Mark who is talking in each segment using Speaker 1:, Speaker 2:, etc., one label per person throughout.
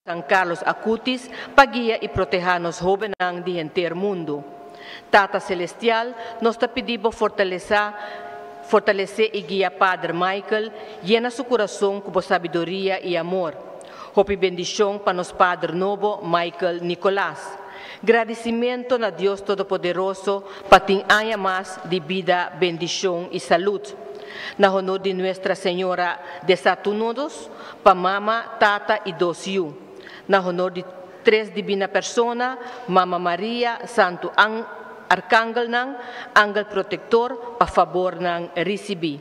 Speaker 1: San Carlos Acutis pa guia i protehá nos hóbennan di henter mundu. Tata Celestial, nos ta pidi Bo fortalesá, fortalesé i guia Pader Michael, yena su kurason ku Bo sabiduria i amor. Hopi bendishon pa nos Pader nobo Michael Nicolaas. Gradisimentu na Dios Todopoderoso pa tin aña mas di bida, bendishon i salud. Na honor di Nuestra Señora de Satunodos, pa mama, tata i dos yu. Na honor di Tres Dibina Persona, Mama Maria, Santu An Arkangelnan, Angel Protektor, pa fabornan risibí.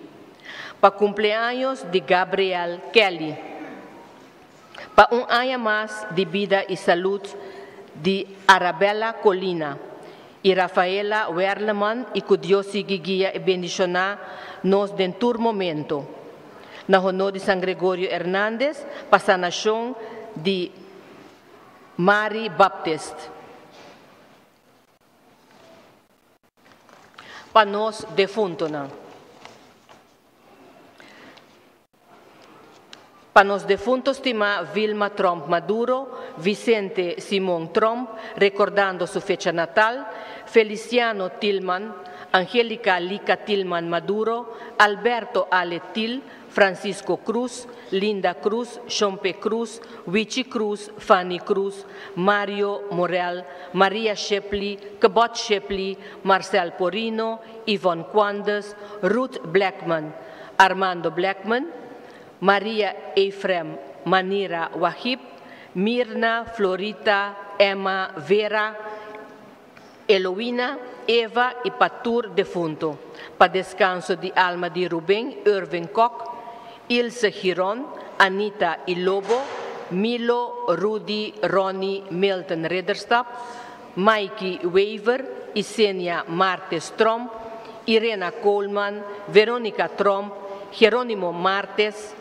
Speaker 1: Pa kumpleaños di Gabriel Kelly. Pa un aña mas di bida i salud di Arabella Colina i Rafaela Werleman i ku Dios sigui guia i bendishoná nos den tur momento. Na honor di San Gregorio Hernandez pa sanashon di Mari Baptist. Pa nos defuntonan. Pa nos defunto stimá Vilma Tromp Maduro, Vicente Simon Tromp, recordando su fecha natal, Feliciano Tilman, Angelica Lica Tilman Maduro, Alberto Ale Til, Francisco Cruz, Linda Cruz, Shompe Cruz, Wichi Cruz, Fanny Cruz, Mario Morel, Maria Shepley, Kebot Shepley, Marcel Porino, Yvonne Quandes, Ruth Blackman, Armando Blackman, Maria Efrem, Manira Wahib, Mirna, Florita, Emma, Vera, Eloina, Eva i pa tur defunto. Pa deskanso di alma di Ruben Irving Kok, Ilse Giron, Anita i Lobo, Milo, Rudy, Ronny, Milton Ridderstap, Mikey Wever, Isenia Martes Tromp, Irena Koolman, Veronica Tromp, Geronimo Martes,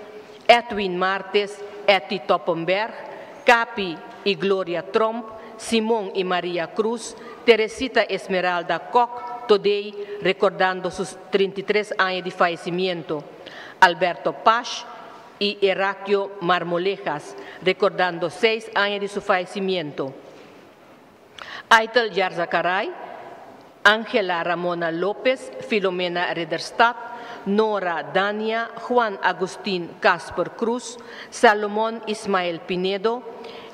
Speaker 1: Edwin Martes, Etty Toppenberg, Capi i Gloria Tromp, Simon i Maria Cruz, Teresita Esmeralda Kok, today recordando su 33 aña di fallecimiento, Alberto Pash i Heraclio Marmolejas, recordando 6 aña di su fallecimiento. Aitel Yarzagaray, Angela Ramona Lopez, Filomena Ridderstad, Nora Dania, Juan Agustin Casper Cruz, Salomon Ismael Pinedo,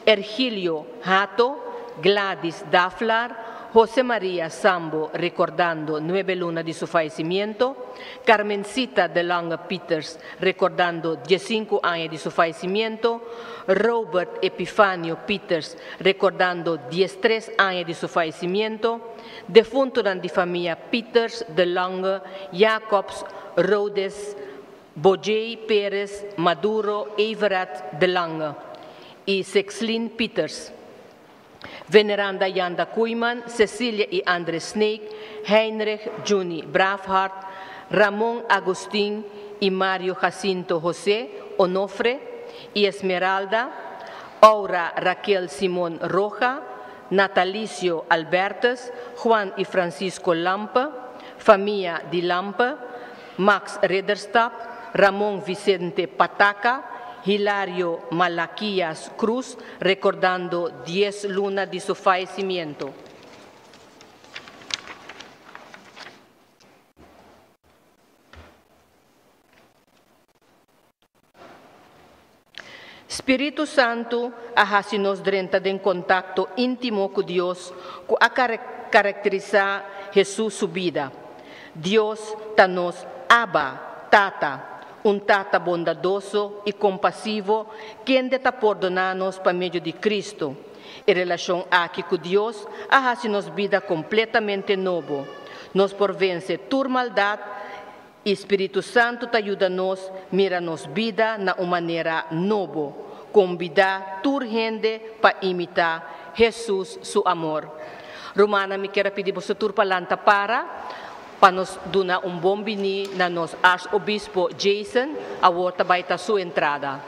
Speaker 1: Ergilio Hato, Gladys Daflar, Jose Maria Sambo recordando nuebe luna di su fallecimiento, Carmencita de Lange Peters recordando 15 aña di su fallecimiento, Robert Epifanio Peters recordando 13 aña di su fallecimiento, defuntonan di famia Peters, de Lange, Jacobs, Rhodes, Bojay Perez, Maduro, Everett, de Lange y Sexlin Peters. Veneranda Janda Koeiman, Cecilia y Andres Snake, Heinrich Juni Braafhart, Ramon Agustin y Mario Jacinto José Onofre y Esmeralda, Aura Raquel Simón Roja, Natalicio Albertus, Juan y Francisco Lampe, Familia Di Lampe, Max Ridderstap, Ramón Vicente Pataca, Hilario Malaquías Cruz, recordando 10 luna di su fallecimiento. Spiritu Santu a hasi nos drenta den kontakto íntimo ku Dios ku a karakterisá Hesus su bida. Dios ta nos Abba, Tata, un Tata bondadoso i kompasivo kende ta pordoná nos pa medio di Kristu. E relashon aki ku Dios a hasi nos bida kompletamente nobo. Nos por vense tur maldat i Spiritu Santu ta yuda nos mira nos bida na un manera nobo. Kombidá tur hende pa imitá Hesus su amor. Rumannan, mi kier a pidi boso tur pa lanta para pa nos duna un bon biní na nos Arzobispo Jason. Awor ta bai ta su entrada.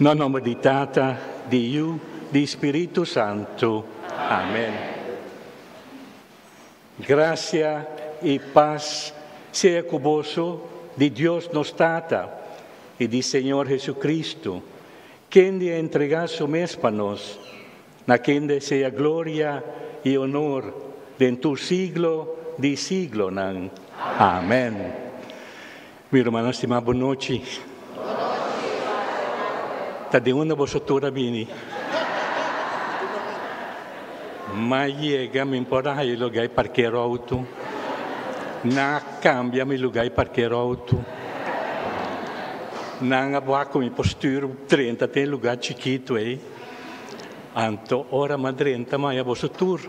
Speaker 2: Na nòmber di Tata, di Yu, di Spiritu Santu. Amèn. Grasia i pas sea ku boso di Dios nos Tata i di Señor Hesukristu, kende a entregá su mes pa nos, na kende sea gloria i honor den tur siglo di siglonan. Amèn. Mi rumannan stimá, bon nochi. Ta di unda boso tur a bini? M'a yega, mi por a haña lugá i parker outo. Nan a kambia mi lugá i parker outo. Nan a wak ku mi por stür drenta den e lugá chikitu ei. Anto ora m'a drenta m'a haña boso tur.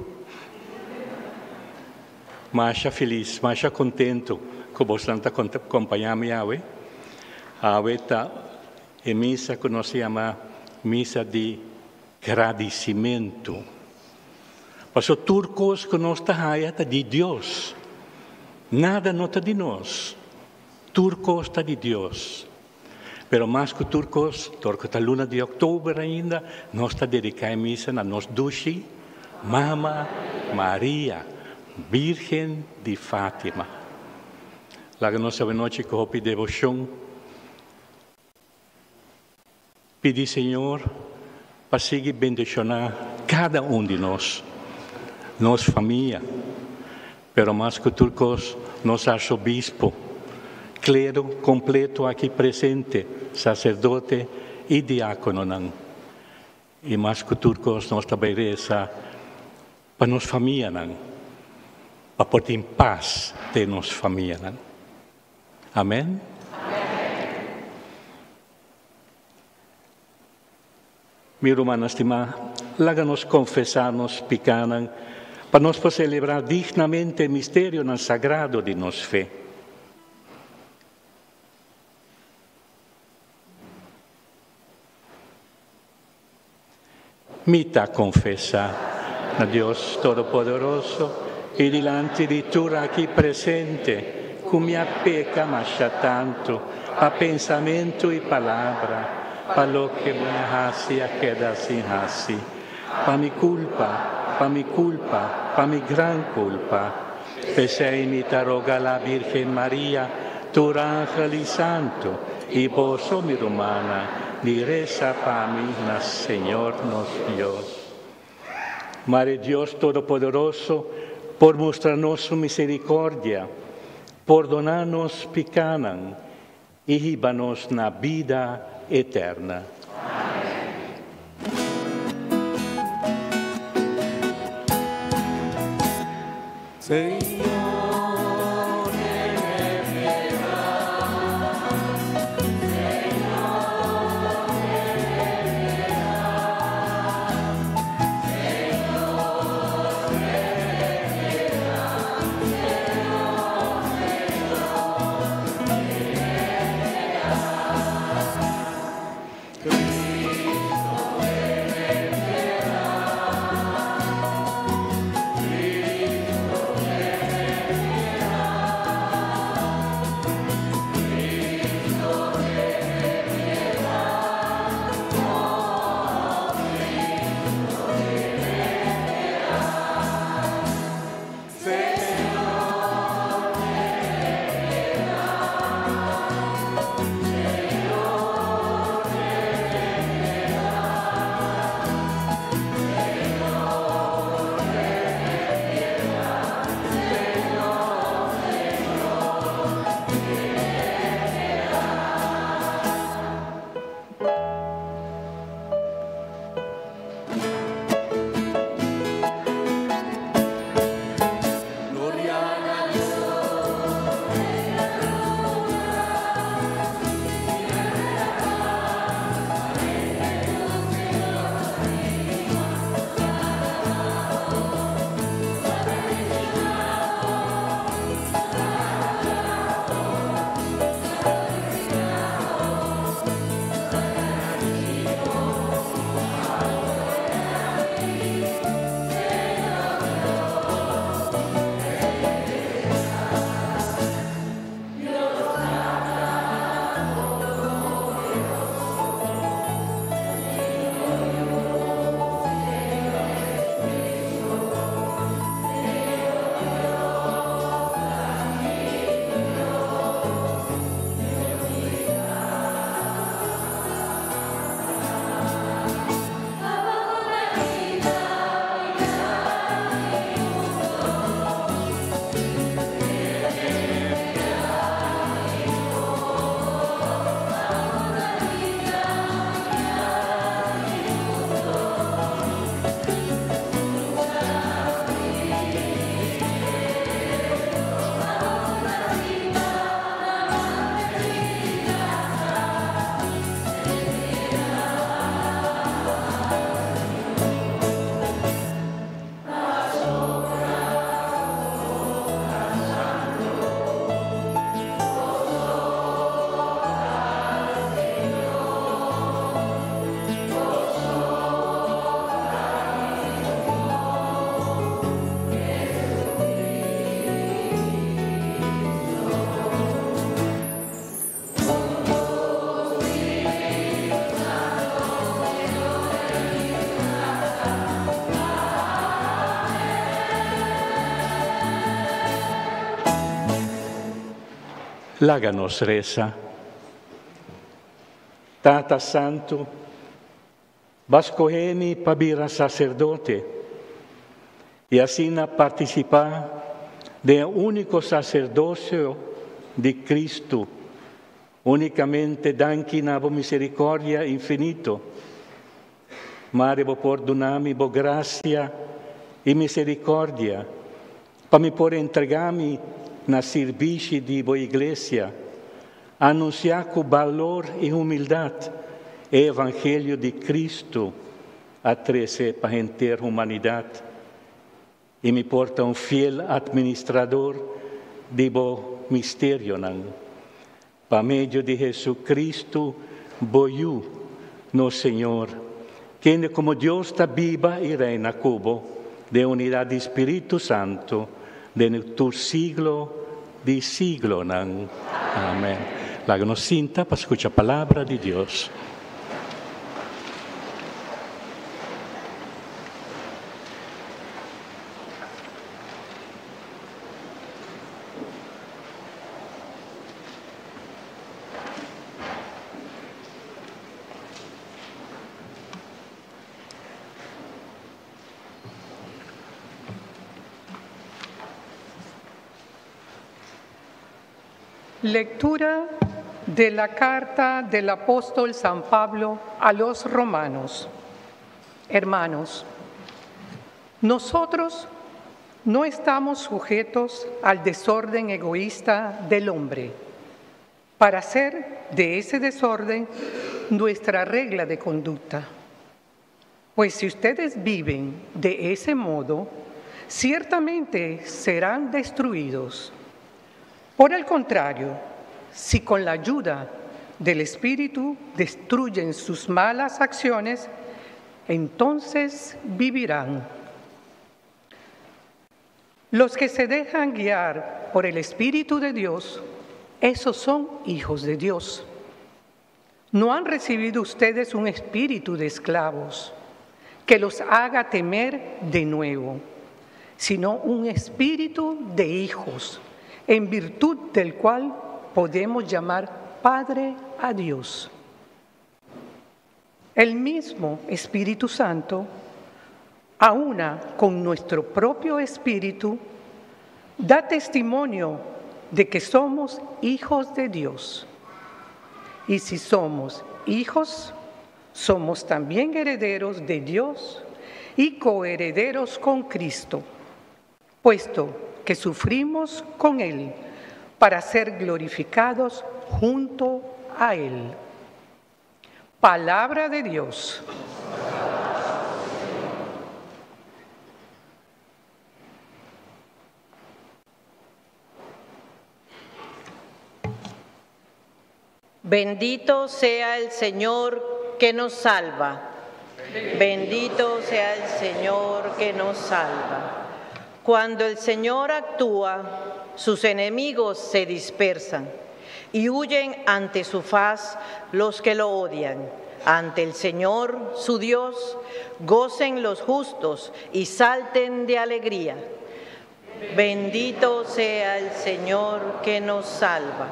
Speaker 2: Masha felis, masha kontentu ku bosnan ta kompañá mi awe. Awe ta e misa ku nos yama misa di gradisimentu. Pasobra tur kos ku nos ta haya ta di Dios. Nada no ta di nos. Tur kos ta di Dios. Pero mas ku tur kos, dor ku ta luna di òktober ainda, nos ta dediká e misa na nos dushi Mama Maria, Bírgen di Fátima. Laga nos awenochi ku hopi deboshon pidi Señor pa sigui bendishoná kada un di nos, nos famia, pero mas ku tur kos nos arsobispo, klero kompleto aki presente, saserdote i diákononan. I mas ku tur kos nos ta bai resa pa nos famianan, pa por tin pas den nos famianan. Amèn. Mi rumannan stimá, laga nos konfesá nos pikánan pa nos por selebrá dignamente e misterionan sagrado di nos fe. Mi ta konfesá na Dios Todopoderoso i dilanti di tur aki presente ku mi a peka masha tantu pa pensamentu i palabra, pa loke mi a hasi a keda sin hasi, pa mi kulpa, pa mi kulpa, pa mi gran kulpa. P'esei mi ta roga la Bírgen Maria, tur ángel i santu, i boso, mi rumannan, di resa pa mi na Señor nos Dios. Mare Dios Todopoderoso por mustra nos su misericordia, pordona nos picanan i hiba nos na bida eterna. Laga nos resa. Tata Santu, B'a skohe mi pa bira saserdote i asina partisipá den e úniko saserdosio di Kristu, únikamente danki na bo miserikòrdia infinito. Mare bo por duna mi bo grasia i miserikòrdia pa mi por entregá mi na sirbishi di bo Iglesia, anunsiá ku balor i humildat e evangelio di Kristu a trese pa henter humanidat, i mi por ta un fiel atministrador di bo misterionan. Pa medio di Hesu-Kristu, bo Yu, nos Señor, kende komo Dios ta biba i reina ku bo den unidat di Spiritu Santu den tur siglo di siglonan. Amen. Laga nos sinta pa skucha palabra di Dios.
Speaker 3: Lectura de la carta del apóstol San Pablo a los romanos. Hermanos, nosotros no estamos sujetos al desorden egoísta del hombre para hacer de ese desorden nuestra regla de conducta. Pues si ustedes viven de ese modo, ciertamente serán destruidos. Por el contrario, si con la ayuda del Espíritu destruyen sus malas acciones, entonces vivirán. Los que se dejan guiar por el Espíritu de Dios, esos son hijos de Dios. No han recibido ustedes un espíritu de esclavos que los haga temer de nuevo, sino un espíritu de hijos, en virtud del cual podemos llamar Padre a Dios. El mismo Espíritu Santo, aúna con nuestro propio espíritu, da testimonio de que somos hijos de Dios. Y si somos hijos, somos también herederos de Dios y coherederos con Cristo, puesto que sufrimos con Él para ser glorificados junto a Él. Palabra de Dios.
Speaker 1: Bendito sea el Señor que nos salva. Bendito sea el Señor que nos salva. Cuando el Señor actúa, sus enemigos se dispersan y huyen ante su faz los que lo odian. Ante el Señor, su Dios, gocen los justos y salten de alegría. Bendito sea el Señor que nos salva.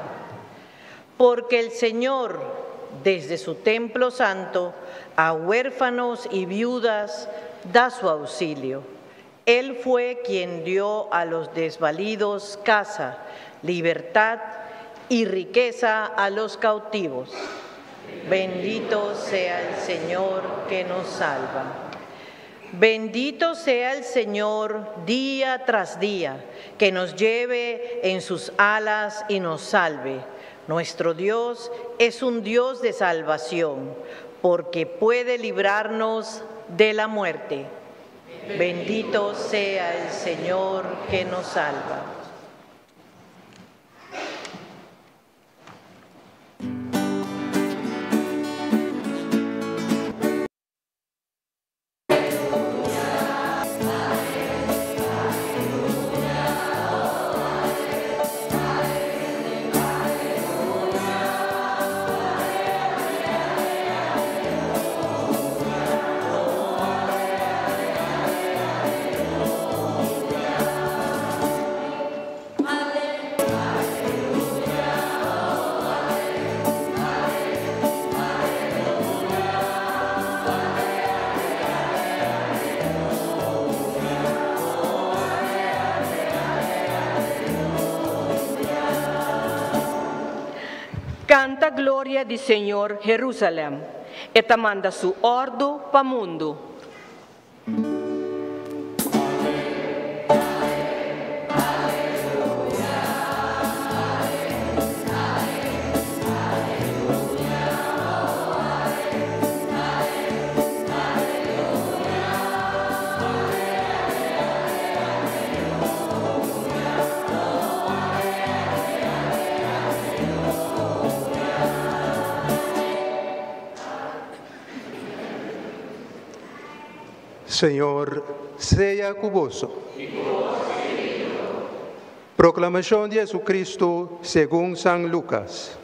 Speaker 1: Porque el Señor, desde su templo santo, a huérfanos y viudas da su auxilio. Él fue quien dio a los desvalidos casa, libertad y riqueza a los cautivos. Bendito sea el Señor que nos salva. Bendito sea el Señor día tras día, que nos lleve en sus alas y nos salve. Nuestro Dios es un Dios de salvación, porque puede librarnos de la muerte. Bendito sea el Señor que nos salva. Kanta gloria di Señor Jerusalèm, E ta manda su òrdu pa mundu.
Speaker 4: Señor sea ku boso. Proklamashon di Jesucristo segun San Lucas.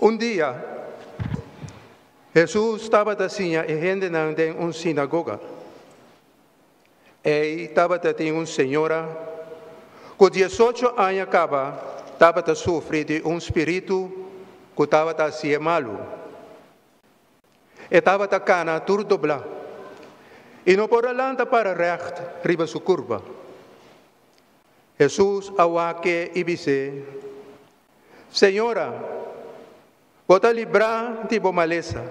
Speaker 4: Un dia, Hesus tabata siña e hendenan den un sinagoga. Ei tabata tin un señora ku diesocho aña kaba tabata sufri di un spiritu ku tabata hasié malu. E tabata kana tur doblá i no por a lanta para règt riba su kurpa. Hesus a wak-e i bis'é, Señora, bo ta librá di bo malesa.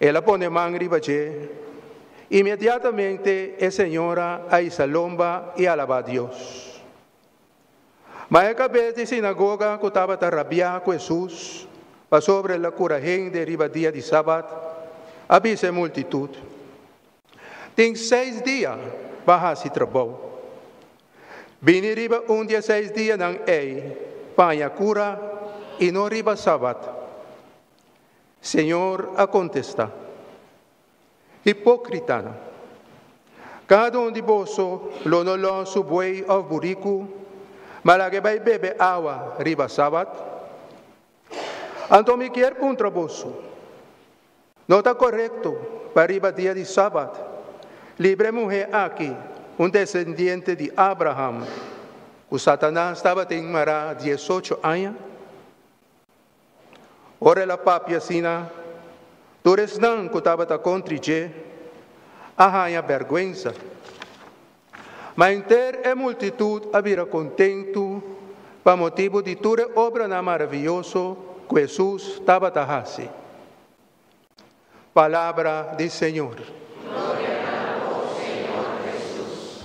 Speaker 4: El a pone man riba dje. Inmediatamente e señora a hisa lomba i alabá Dios. Ma e kabes di sinagoga ku tabata rabiá ku Hesus pasobra el a kura hende riba dia di sabat, a bisa e multitut, Tin seis dia pa hasi trabou. Bini riba un di e seis dianan ei pa haña kura i no riba sabat. Señor a kontestá, Hipókritanan! Kada un di boso lo no lòs su buey òf buriku, ma laga e bai bebe awa riba sabat? Anto mi kier puntra boso, No ta korekto pa riba dia di sabat libra e muhé aki, un desendiente di Abraham, ku Satanas tabatin mará diesocho aña? Ora el a papia asina, tur esnan ku tabata kontri dje a haña bèrgwensa. Ma henter e multitut a bira kontentu pa motibu di tur e obranan maravioso ku Hesus tabata hasi. Palabra di Señor.
Speaker 5: Gloria na bo, Señor Hesus.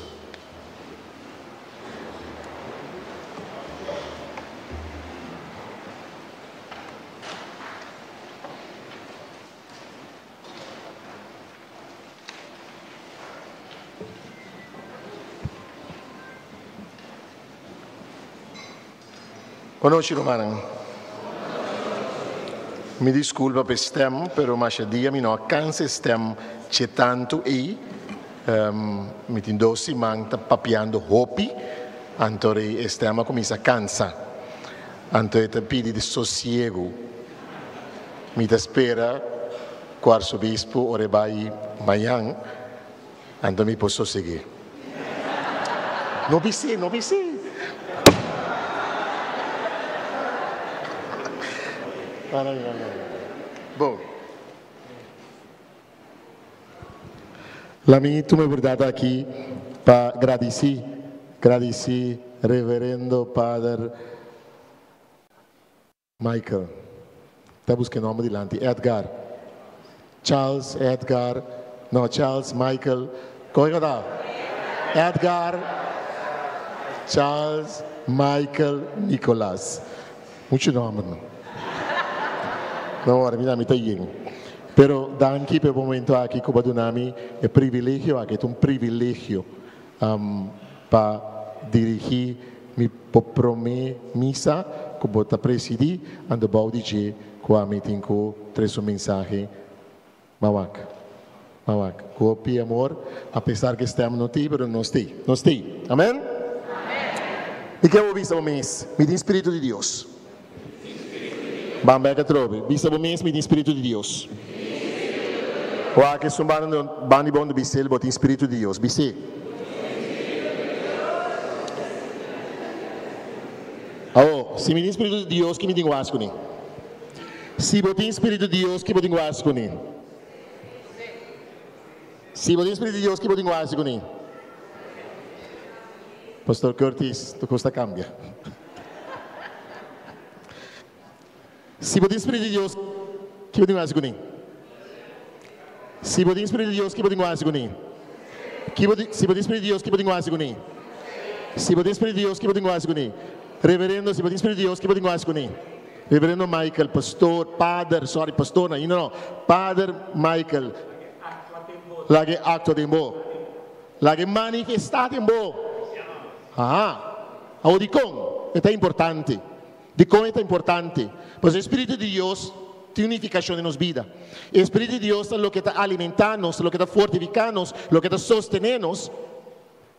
Speaker 6: Bonochi rumannan. Mi disculpa pa e stem, pero masha dia mi no a cansa e stem che tanto ei. Mi tin dos siman ta papiando hopi, anto rei e stem a cuminsa cansa. Anto e ta pidi di sosiego. Mi ta spera cu Arzobispo ora e bay mañan, Anto mi por soseg'é. No bis'é, no bis'é. Bon. La mi tuma e oportunidat aki pa gradisí, gradisí Reverendo Pader Michael. Ta busca e nomber dilanti. Edgar. Charles, Edgar. No, Charles, Michael. Con e ta? Edgar. Charles, Michael, Nicolas. Mucho nomber, no? No worry, mira, mi ta yen. Pero danki pa e momento aki cu bo a duna mi e privilegio aki. Ta un privilegio um, pa dirigi mi bo prome misa ku bo ta presidí, anto bou di dje ku ami tin ku trese un mensahe. Mawak, mawak, ku hopi amor, apesar ku e stèm no t'ei, pero nos t'ei, nos t'ei. Amen? Mi ke bo bisa bo mes, Mi tin Spiritu di Dios. Ban bek atrobe. Bisa bo mes, Mi tin Spiritu di Dios. Wak esun banda di bo bis'é bo tin spiritu di Dios. Bis'é. Awor, si mi tin spiritu di Dios, ki mi tin ku hasi kuné? Si bo tin spiritu di Dios, ki bo tin ku hasi kuné? Si bo tin spiritu di Dios, ki bo tin ku hasi kuné? Pastor Curtis, tur kos ta kambia. Si bo tin spiritu di Dios, ki bo tin ku hasi kuné? Si bo tin spiritu di Dios, ki bo tin ku hasi kuné? Ki bo tin, si bo tin spiritu di Dios, ki bo tin ku hasi kuné? Si bo tin spiritu di Dios, ki bo tin ku hasi kuné? Reverendo, si bo tin spiritu di Dios, ki bo tin ku hasi kuné? Reverendo Michael, pastor, pader, sorry, pastor ainda no, pader Michael, laga e aktua den bo. Laga e manifestá den bo. Aha. Awor dikon e ta importante? Dikon e ta importante? Pasobra e spiritu di Dios tin un nifikashon den nos bida. E spiritu di Dios ta loke ta alimentá nos, ta loke ta fortifiká nos, loke ta sostené nos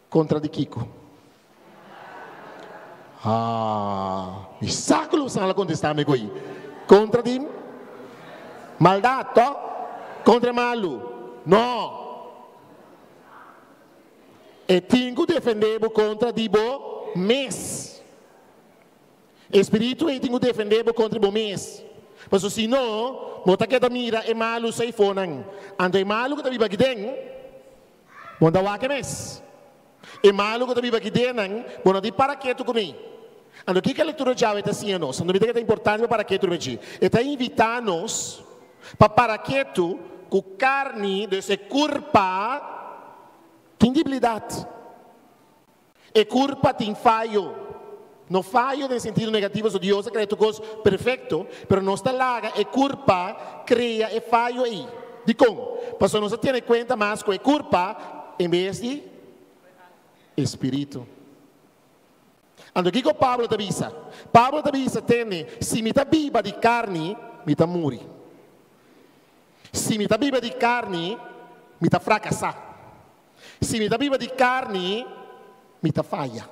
Speaker 6: kontra di kiko? Haa, mi sa ku lo san lo kontestá mi ku ei. Kontra di maldat, tò? Kontra e malu? No! E tin ku defendé bo kontra di bo mes. E spiritu ei tin ku defendé bo kontra bo mes. Pasobra si no, bo ta keda mira e malu seifonan. Anto e malu ku ta biba aki den, bo no ta wak e mes. E malu ku ta biba aki dennan, bo no tin para ketu ku mi. Anto kiko e lektura djawe ta siña nos? Anto mi ta kere ta importante pa para ketu riba dje. E ta invitá nos pa para ketu ku karni, dus e kurpa, tin debilidat. E kurpa tin fayo. No fayo den sentido negativo, so Dios a krea tur kos perfekto, pero nos ta laga e kurpa krea e fayo ei. Dikon? Pasobra nos ta tene kuenta mas ku e kurpa en bes di e spiritu. Anto kiko Pablo ta bisa? Pablo ta bisa, Tende, si mi ta biba di karni, mi ta muri. Si mi ta biba di karni, mi ta frakasá. Si mi ta biba di karni, mi ta faya.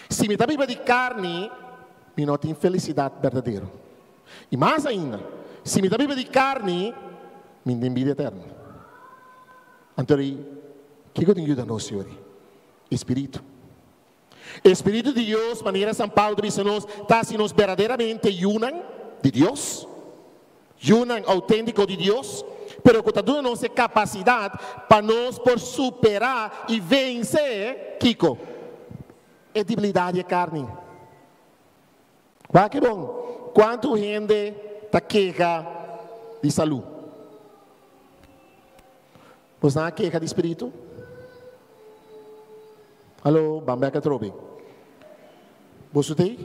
Speaker 6: Si mi ta biba di karni, mi no tin felisidat berdadero. I mas ainda, si mi ta biba di karni, mi no tin bida eterno. Anto di, kiko tin yuda nos, Señor? E spiritu. E spiritu di Dios, manera San Pablo ta bisa nos, ta hasi nos berdaderamente yunan di Dios, yunan outéntiko di Dios, pero ku ta duna nos e kapasidat pa nos por superá i vense, kiko? E debilidat di e karni. Wak e bon, kuantu hende ta keha di salú? Bosnan a keha di spiritu? Alo, ban bek atrobe. Boso t'ei?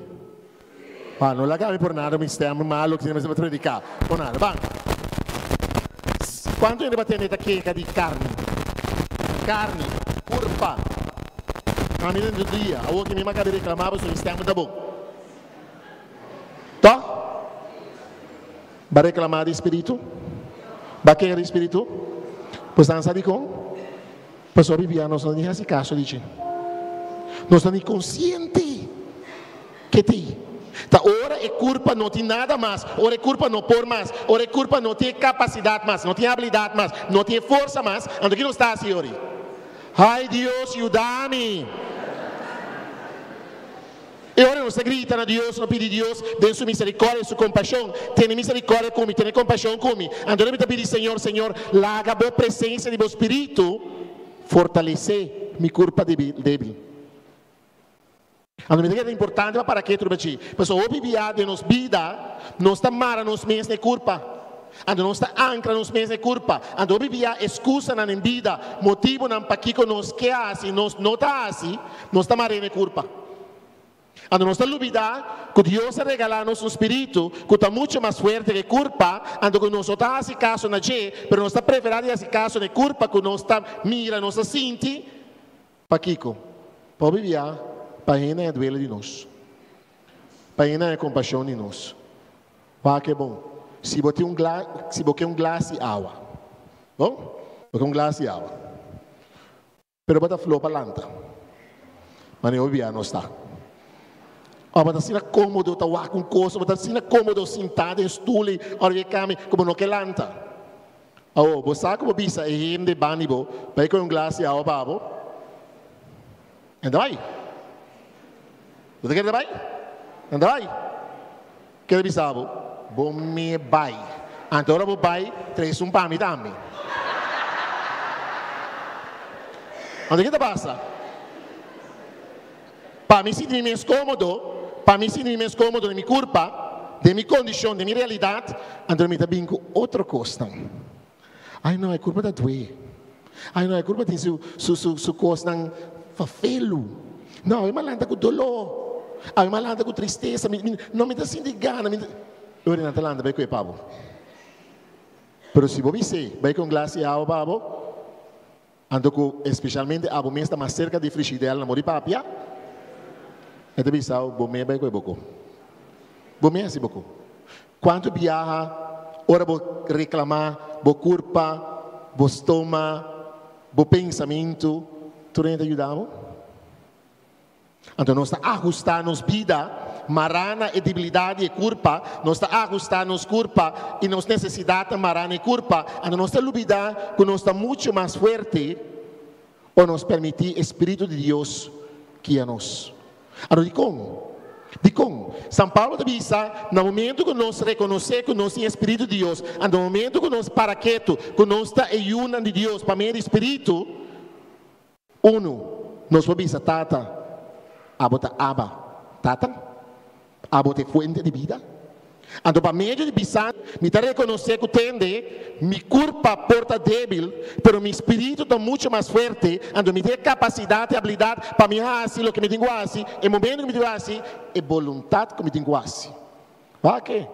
Speaker 6: Ah, no laga mi por nada mi stem malo ki mester prediká. Por nada, ban. Kuantu hende ba tende ta keha di karni? Karni, kurpa. Ami den tur dia, awor ki mi maka di reklamá pasobra mi stem ta bon. Tòg? Ba reklamá di spiritu? Ba keha di spiritu? Pues nan sa dikon? Pasobra bibia nos no ni hasi kaso di dje. Nos ta ni konsiente ke tin. Ta ora e kurpa no tin nada mas, ora e kurpa no por mas, ora e kurpa no tin e kapasidat mas, no tin e abilidat mas, no tin e forsa mas, anto ki nos ta hasi yori? Ai Dios yuda mi! E ora nos ta grita na Dios, no pidi Dios den su misericordia y su compasion, Tene misericordia cu mi, tene compasion cu mi. Anto mi ta pidi, Señor, Señor, laga bo presencia di bo Spiritu fortalece mi curpa debil. Anto mi ta kere ta importante pa para ketu riba dje, pasobra hopi bia den nos bida nos ta mara nos mes na e curpa, anto nos ta ancra nos mes na e curpa, anto hopi bia excusanan den bida, motibonan pakico nos ke haci, nos no ta haci, nos ta mar'é na e curpa. Anto nos ta lubidá ku Dios a regalá nos un spiritu ku ta muchu mas fuerte ku e kurpa, anto ku nos no ta hasi kaso na dje, pero nos ta preferá di hasi kaso na e kurpa ku nos ta mira, nos ta sinti. Pakiko? Pa hopi bia, pa hende haña duele di nos, pa hende haña kompashon di nos. Wak e bon, si bo tin un gla, si bo ke un glas di awa, bon? Bo ke un glas di awa. Pero bo ta flo pa lanta. Manera hopi bia nos ta. Ora bo ta asina kómodo ta wak un kos, bo ta asina kómodo sintá den stul ei ora ku e kami ku bo no ke lanta. Awor, bo sa ku bo bisa e hende bani bo, bai kohe un glas di awa pa bo? E ta bai. Bo ta kere ta bai? E ta bai. Kere bisa bo, bo me bai. Anto ora bo bai, trese un pa mi tambe. Anto ke ta pasa? Pa mi sinti mi mes kómodo, pa mi sinti mi mes kómodo den mi kurpa, den mi kondishon, den mi realidat, anto mi ta bin ku otro kosnan. Ai no, e kurpa ta due. Ai no, e kurpa tin su su su su kosnan fafelu. No, awe mi a lanta ku doló. Awe mi a lanta ku tristesa. Mi mi no mi ta sinti gana. Mi ta. E ora nan ta lanta bai ku e pa bo. Pero si bo bis'é bai ku un glas di awa pa bo, Anto ku espeshalmente abo mes ta mas serka di frishidèl na mor di papia, e ta bisa bo, Bo me bai ku e boko. Bo me hasi boko. Kuantu biaha ora bo reklamá bo kurpa, bo stoma, bo pensamentu, tur hende ta yuda bo? Anto nos ta ahustá nos bida mará na e debilidat di e kurpa, nos ta ahustá nos kurpa i nos nesesidatnan mará na e kurpa, anto nos ta lubidá ku nos ta muchu mas fuerte ora nos permití e spiritu di Dios guia nos. Anto dikon? Dikon? San Pablo ta bisa, na momentu ku nos rekonosé ku nos tin e spiritu di Dios, anto na momentu ku nos para ketu ku nos ta e yunan di Dios pa medio di spiritu, Unu, nos por bisa, Tata, abo ta Abba, Tata? Abo ta e fuente di bida? Anto pa medio di bisa, mi ta rekonosé ku tende, mi kurpa por ta débil, pero mi spiritu ta muchu mas fuerte, anto mi tin e kapasidat i abilidat pa mi hasi loke mi tin ku hasi, e momentu ku mi tin ku hasi, e boluntat ku mi tin ku hasi. Wak e,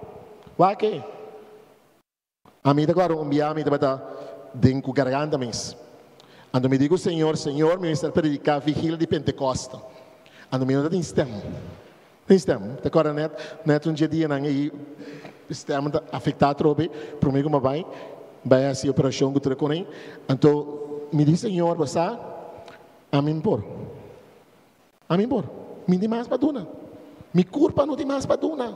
Speaker 6: wak e. Ami ta kòrda un bia mi tabata den ku garganta mes. Anto mi di ku Señor, Señor, mi mester prediká vigil di Pentekòste. Anto mi no ta tin stèm. No tin stèm. Ta kòrda nèt, nèt un dje dianan ei stèm ta afektá atrobe promé ku mi a bai, bai hasi operashon ku tur e kos ei. Anto mi di, Señor, bo sa, ami no por. Ami por. Mi tin mas pa duna. Mi kurpa no tin mas pa duna.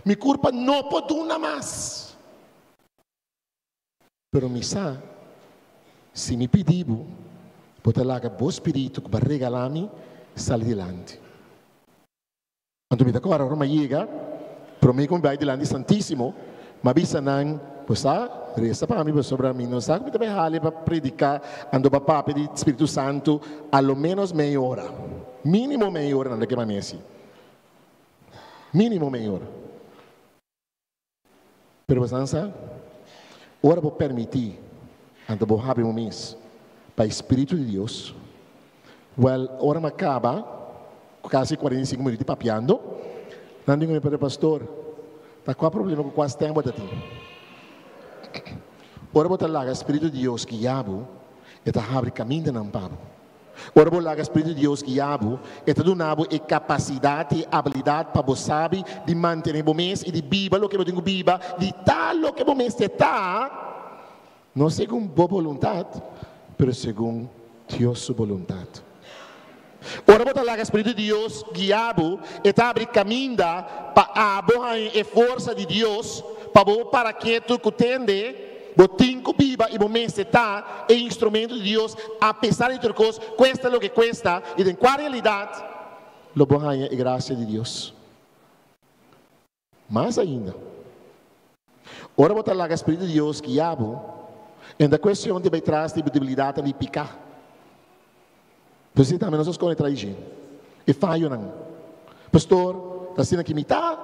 Speaker 6: Mi kurpa no por duna mas. Pero mi sa, si mi pidi bo, bo ta laga bo spiritu ku bo a regalá mi sali dilanti. Anto mi ta kòrda ora mi a yega, promé ku mi bai dilanti Santísimo, mi a bisa nan, Bo sa, resa pa mi pasobra mi no sa ku mi ta bai hali pa prediká, anto pa papia di Spiritu Santu a lo ménos mei ora. Mínimo mei ora nan ta kema mi asi. Mínimo mei ora. Pero bo sa, ora bo permití, anto bo habri bo mes pa e Spiritu di Dios, wèl, ora mi a kaba, kasi 45 minuut di papiando, nan di ku mi, Pero pastor, ta kua problema ku kua stèm bo ta tin? Ora bo ta laga Spiritu di Dios guia bo, e ta habri kamindanan pa bo. Ora bo laga Spiritu di Dios guia bo, e ta duna bo e kapasidat i e abilidat pa bo sabi di mantené bo mes i di biba loke bo tin ku biba, di ta loke bo mester ta, no segun bo boluntat, pero segun Dios su boluntat. Ora bo ta laga Spiritu di Dios guia bo, e ta abri kaminda pa abo haña e forsa di Dios pa bo para ketu ku tende. Bo tin ku biba i bo mester ta e instrumento di Dios apesar di tur kos, kuesta loke kuesta, i den kua realidat lo bo haña e grasia di Dios? Mas ainda, ora bo ta laga spiritu di Dios guia bo, e no ta kuestion di bai tras di bo debilidatnan di piká. P'esei tambe nos a skonde traishon e fayonan. Pastor, ta asina ki mi ta,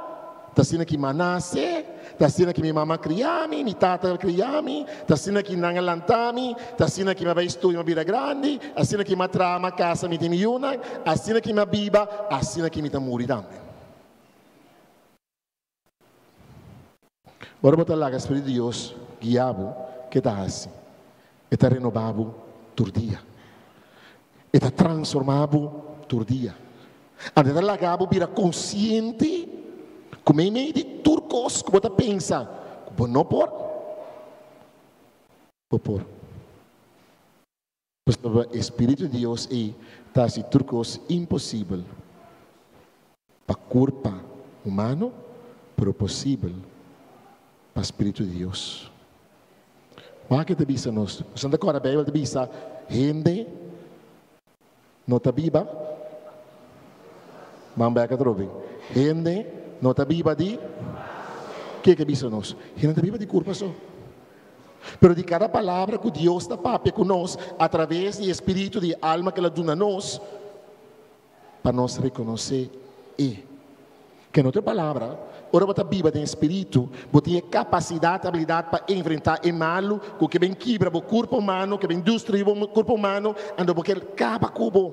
Speaker 6: ta asina ki mi a nase, ta asina ki mi mama a kria mi, mi tata a kria mi, ta asina ki nan a lanta mi, ta asina ki mi a bai studia, mi a bira grandi, asina ki mi a traha, mi a kasa, mi tin mi yunan, asina ki mi a biba, asina ki mi ta muri tambe. Ora bo ta laga Spiritu di Dios guia bo, ke ta hasi? E ta renobá bo tur dia. E ta transformá bo tur dia. Anto e ta laga bo bira konsiente ku meimei di tur kos ku bo ta pensa ku bo no por, bo por. Pasobra e Spiritu di Dios ei ta hasi tur kos imposibel pa kurpa humano, pero posibel pa Spiritu di Dios. Wak e ta bisa nos. Boso ta kòrda Beibel ta bisa, Hende no ta biba. Ban bèk atrobe. Hende no ta biba di. Ke ke bisa nos? Hende ta biba di kurpa so. Pero di kada palabra ku Dios ta papia ku nos atraves di e spiritu di e alma ku el a duna nos, pa nos rekonosé e. Ku en otro palabra, ora bo ta biba den e spiritu, bo tin e kapasidat, abilidat pa enfrentá e malu ku ke ben kibra bo kurpo humano, ke ben destruí bo kurpo humano, anto bo ke kaba ku bo.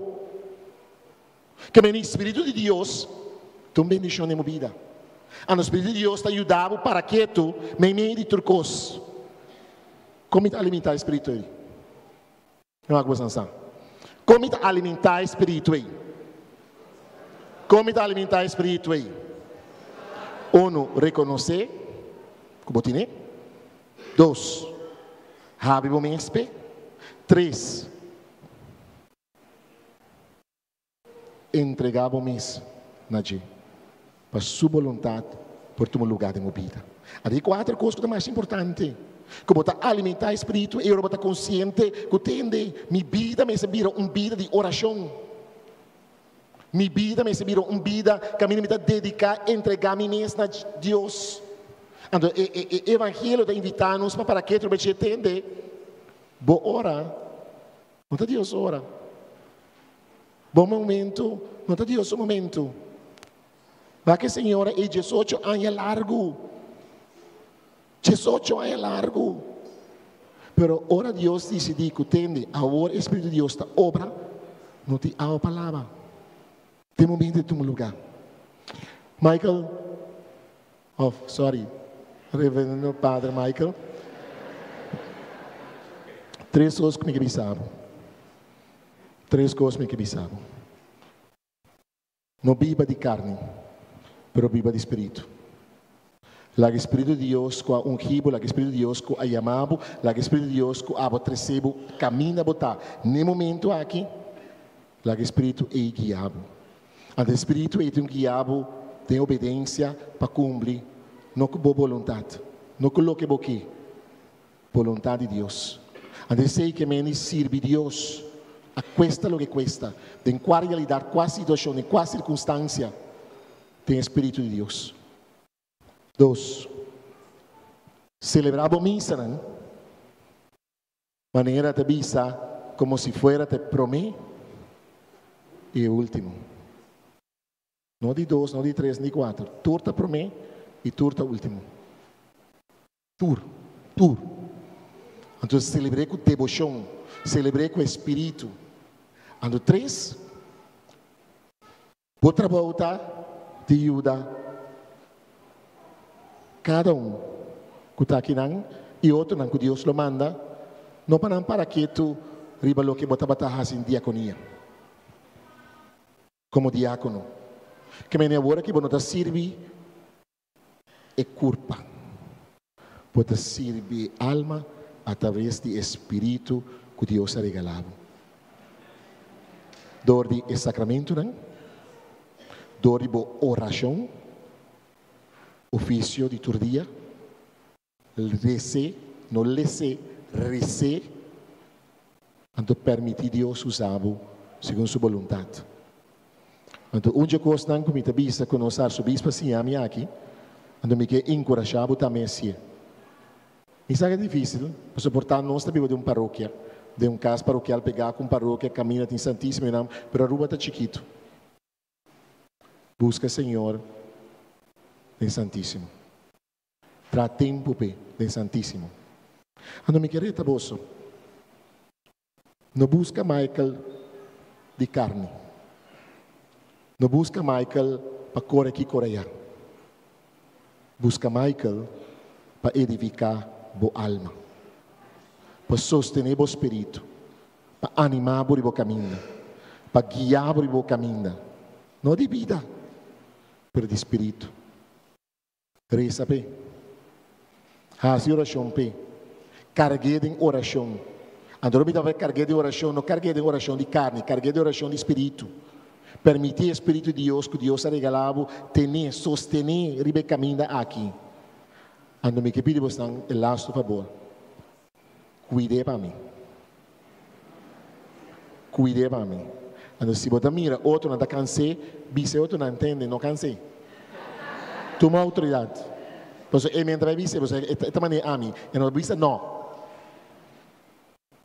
Speaker 6: Ke men e spiritu di Dios ta un bendishon den bo bida. Anto spiritu di Dios ta yuda bo para ketu meimei di tur kos. Kon mi ta alimentá e spiritu ei? No wak boso sa. Kon mi ta alimentá e spiritu ei? Kon mi ta alimentá e spiritu ei? Uno, rekonosé ku bo tine. Dos, habri bo mes p'e. Tres, Entregá bo mes na dje, pa Su boluntat por tuma lugá den bo bida. Anto e kuater kos ku ta mas importante, ku bo ta alimentá e spiritu i ora bo ta konsiente ku tende, mi bida mester bira un bida di orashon. Mi bida mester bira un bida kaminda mi ta dediká, entregá mi mes na Dios. Anto e e evangelio ta invitá nos pa para ketu riba dje, tende, bo ora. No ta Dios ora. Bo momento no ta Dios su momento. Wak e señora ei diesocho aña largu. Diesocho aña largu. Pero ora Dios disidí ku tende, awor e Spiritu di Dios ta obra, no tin awa pa laba. Den momento e tuma lugá. Michael, of sorry, Reverendo Padre Michael, tres kos ku mi ke bisa bo. Tres kos mi ke bisa bo. No biba di karni, pero biba di spiritu. Laga e Spiritu di Dios ku a ungi bo, laga e Spiritu di Dios ku a yama bo, laga e Spiritu di Dios ku abo trese bo kaminda bo ta n'e momento aki, laga e Spiritu ei guia bo. Anto e Spiritu ei tin ku guia bo den obedensia pa kumpli, no ku bo boluntat, no ku loke bo ke, boluntat di Dios. Anto esei ke meni sirbi Dios, a kuesta loke kuesta, den kua realidat, kua situashon, den kua sirkunstansia, den e Spiritu di Dios. Dos, selebrá bo misanan manera ta bisa komo si fuera ta e promé i e último. No di dos, no di tres, ni kuater. Tur ta promé i tur ta último. Tur, tur. Anto selebr'é ku deboshon, selebr'é ku espíritu. Anto tres, Bo trabou ta di yuda kada un ku ta akinan i otronan ku Dios lo manda, no pa nan para ketu riba loke bo tabata hasi den diakonia komo diákono. Ke mene awor aki bo no ta sirbi e kurpa, bo ta sirbi e alma atraves di e spiritu ku Dios a regalá bo. Dor di e sakramentunan, dor di bo orashon, ofisio di tur dia, res'é, no les'é, res'é, anto permití Dios usa bo segun su boluntat. Anto un dje kosnan ku mi ta bisa ku nos arsobispo a siña mi aki, anto mi ke enkurashá bo tambe hasié. Mi sa ku e difísil, pasobra por ta nos ta biba den un parokia, den un kas parokial pegá ku un parokia kaminda tin Santísimo i nan, pero Aruba ta chikitu. Buska Señor den Santísimo. Traha tempu p'e den Santísimo. Anto mi ke reta boso. No buska Michael di karni. No buska Michael pa kore aki kore ayá. Buska Michael pa edifiká bo alma, pa sostené bo spiritu, pa animá bo riba bo kaminda, pa guiá bo riba bo kaminda, no di bida, pero di spiritu. Resa p'e. Hasi orashon p'e. Karg'é den orashon. Anto lo mi ta karg'é den orashon, no karg'é den orashon di karni, karg'é den orashon di spiritu. Permití e spiritu di Dios ku Dios a regalá bo ten'é, sostené riba e kaminda aki. Anto mi ke pidi bosnan e lastu fabor. Kuid'é pa mi. Kuid'é pa mi. Anto si bo ta mira otronan ta kans'é, bisa e otronan, Tende, no kans'é. Tuma outoridat. Pasobra e men ta bai bisa, pasobra e ta manera ami. E no ta bisa no.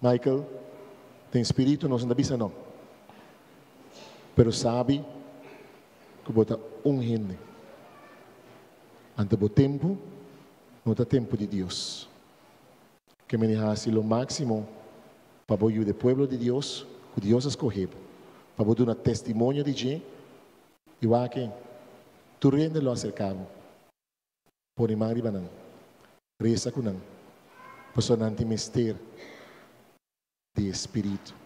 Speaker 6: Michael, den spiritu nos no ta bisa no. Pero sabi ku bo ta un hende. Anto bo tempu no ta tempu di Dios. Ke mene hasi lo máksimo pa bo yuda e pueblo di Dios ku Dios a skohe bo, pa bo duna testimonio di dje i wak tur hende lo aserká bo. Pone man riba nan, resa ku nan, pasobra nan tin mester di e Spiritu,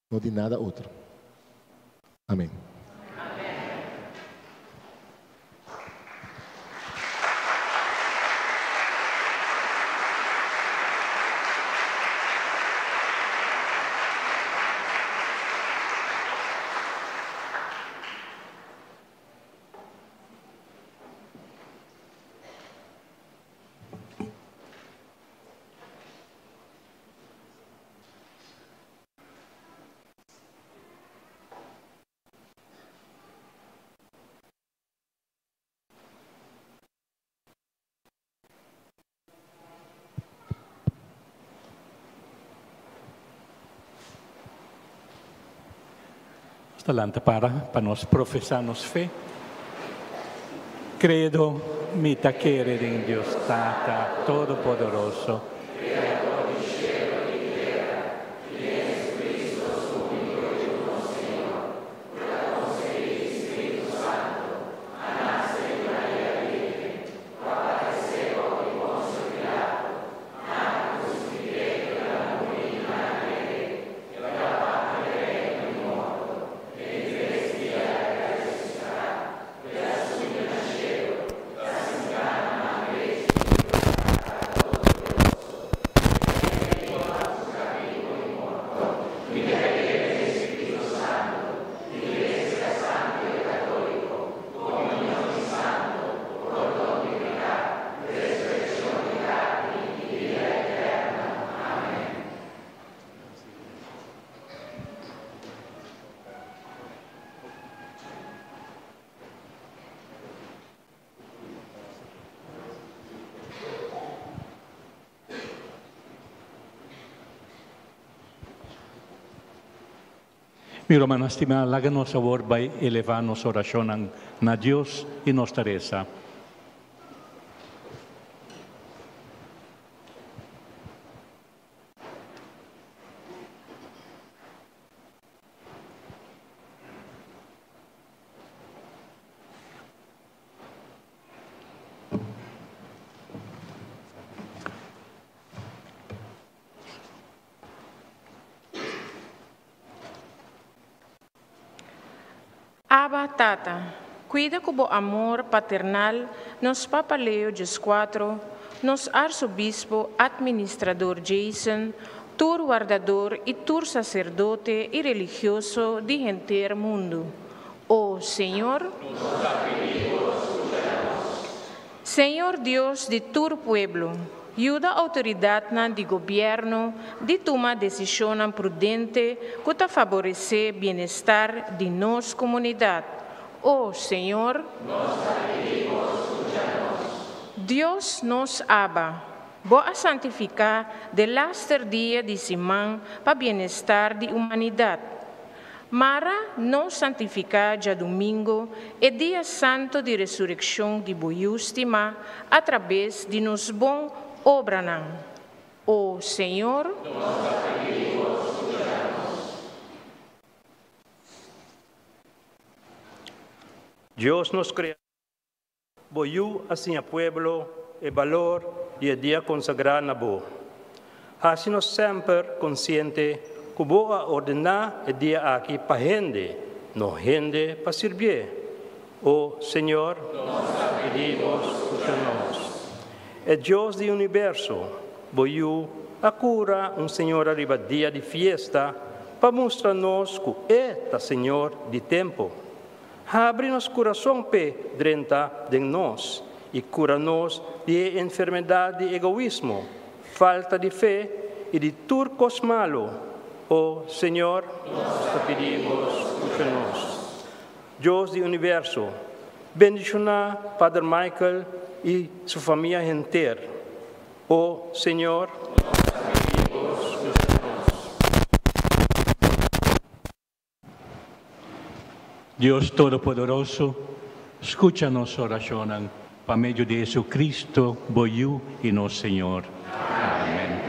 Speaker 6: no di nada otro. Amen.
Speaker 2: Nos ta lanta para pa nos profesá nos fe. Credo, mi ta kere den Dios Tata Todopoderoso, Mi rumannan stimá, laga nos awor bai elevá nos orashonnan na Dios i nos ta resa.
Speaker 7: Abba, Tata, cuida cu bo amor paternal nos Papa Leo diescuatro, nos Arzobispo Administrador Jason, tur wardador y tur sacerdote y religioso di henter mundo. O Señor, Señor Dios di tur pueblo, yuda autoridadnan di gobierno di tuma decisionnan prudente cu ta faborece bienestar di nos comunidad. O Señor, Dios nos Abba, Bo a santifica delaster dia di siman pa bienestar di humanidad. Mara nos santifiká djadumingu, e dia santu di resurekshon di bo Yu stimá, atrabes di nos bon obranan. O Señor.
Speaker 5: Nos ta pidi bo skucha nos.
Speaker 4: Dios nos Kreador. Bo Yu a siña pueblo e balor di e dia konsagrá na Bo. Hasi nos semper konsiente ku Bo a ordená e dia aki pa hende, no hende pa sirbié. O Señor,
Speaker 5: Nos ta pidi Bo skucha nos.
Speaker 4: E Dios di universo, Bo Yu a kura un señora riba dia di fiesta pa mustra nos ku E ta Señor di tempu. Habri nos kurason p'e drenta den nos i kura nos di e enfermedat di egoismo,
Speaker 8: falta di fe y di tur cos malo. Oh Señor, nos ta pidi Bo, scucha nos. Dios di universo, bendiciona Pader Michael y su famia henter. Oh Señor, nos ta pidi Bo, scucha nos.
Speaker 2: Dios Todopoderoso, scucha nos oracionnan pa medio di Jesucristo, bo Yiu y nos Señor. Amen.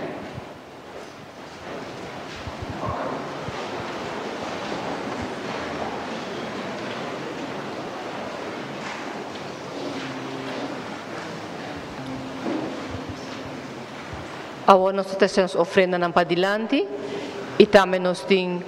Speaker 1: Awor nos ta trese nos ofrendanan padilanti i tambe nos tin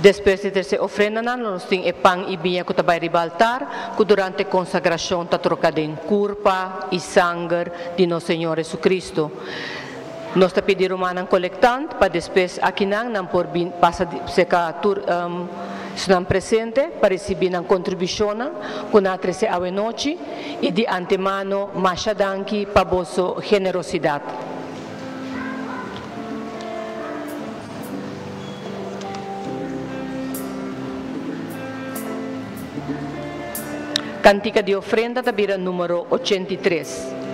Speaker 1: Despues di trese ofrendanan lo nos tin e pan i biña ku ta bai riba altar, ku durante konsagrashon ta troka den kurpa i sanger di nos Señor Jesucristo. Nos ta pidi rumannan kolektant pa despues akinan nan por bin pasa serka tur esnan presente pa risibí nan kontribushonnan ku nan a trese awenochi i di antemano masha danki pa boso generosidat. Kantika di ofrenda ta bira numero 83.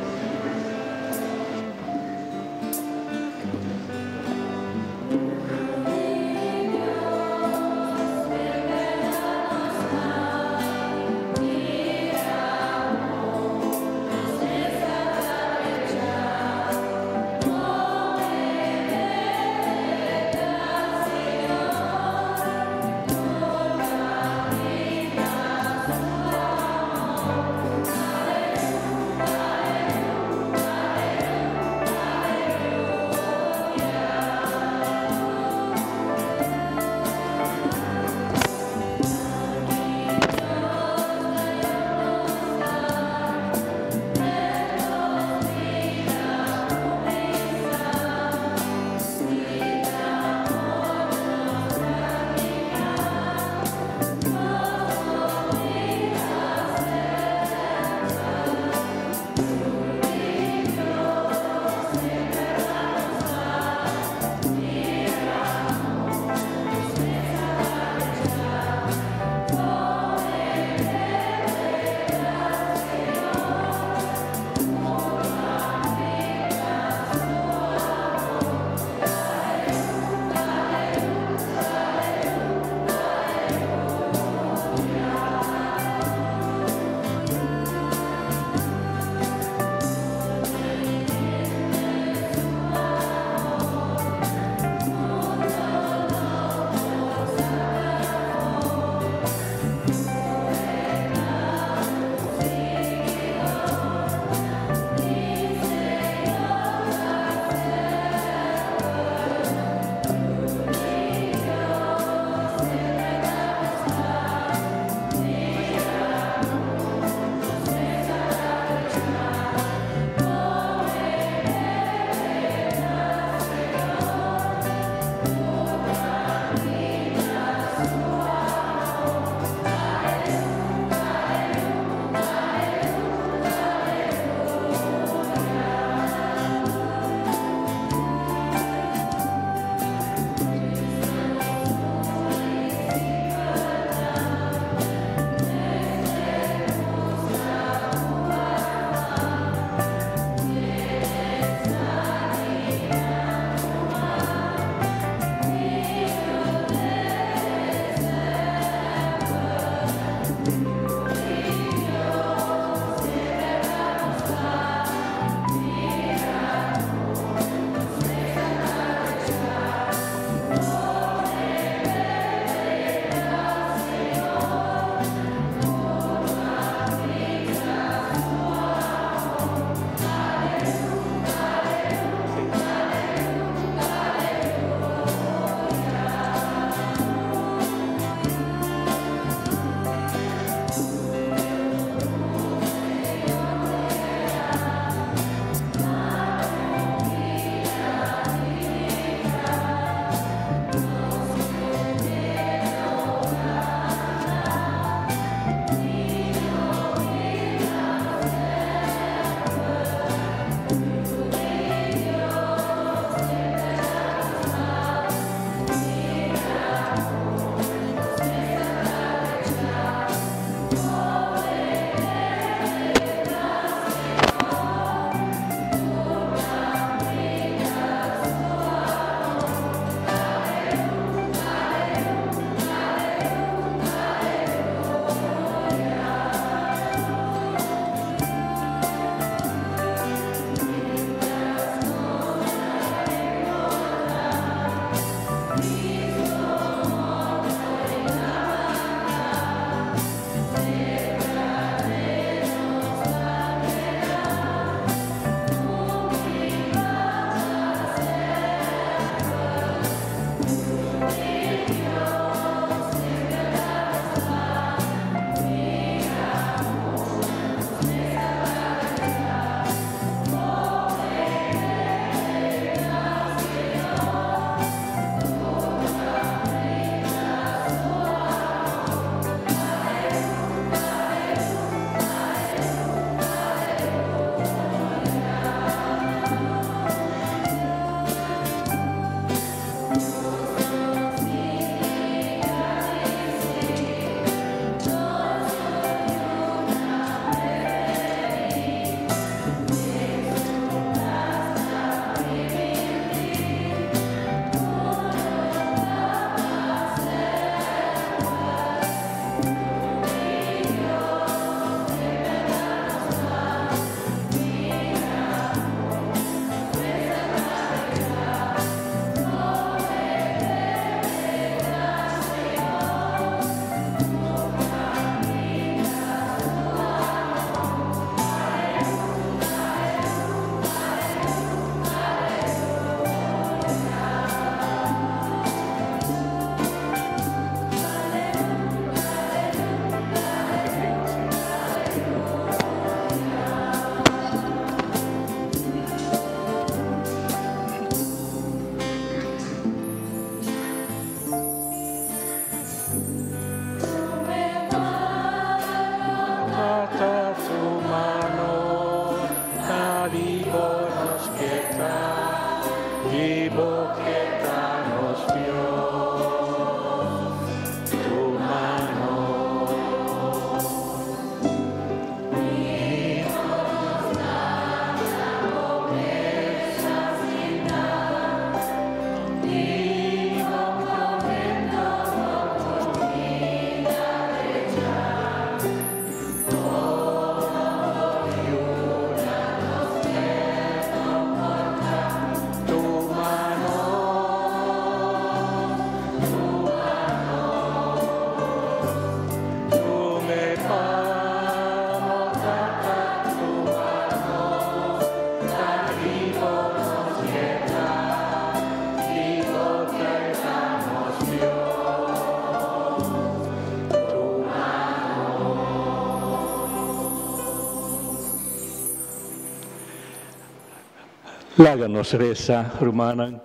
Speaker 2: Laga nos resa, rumannan,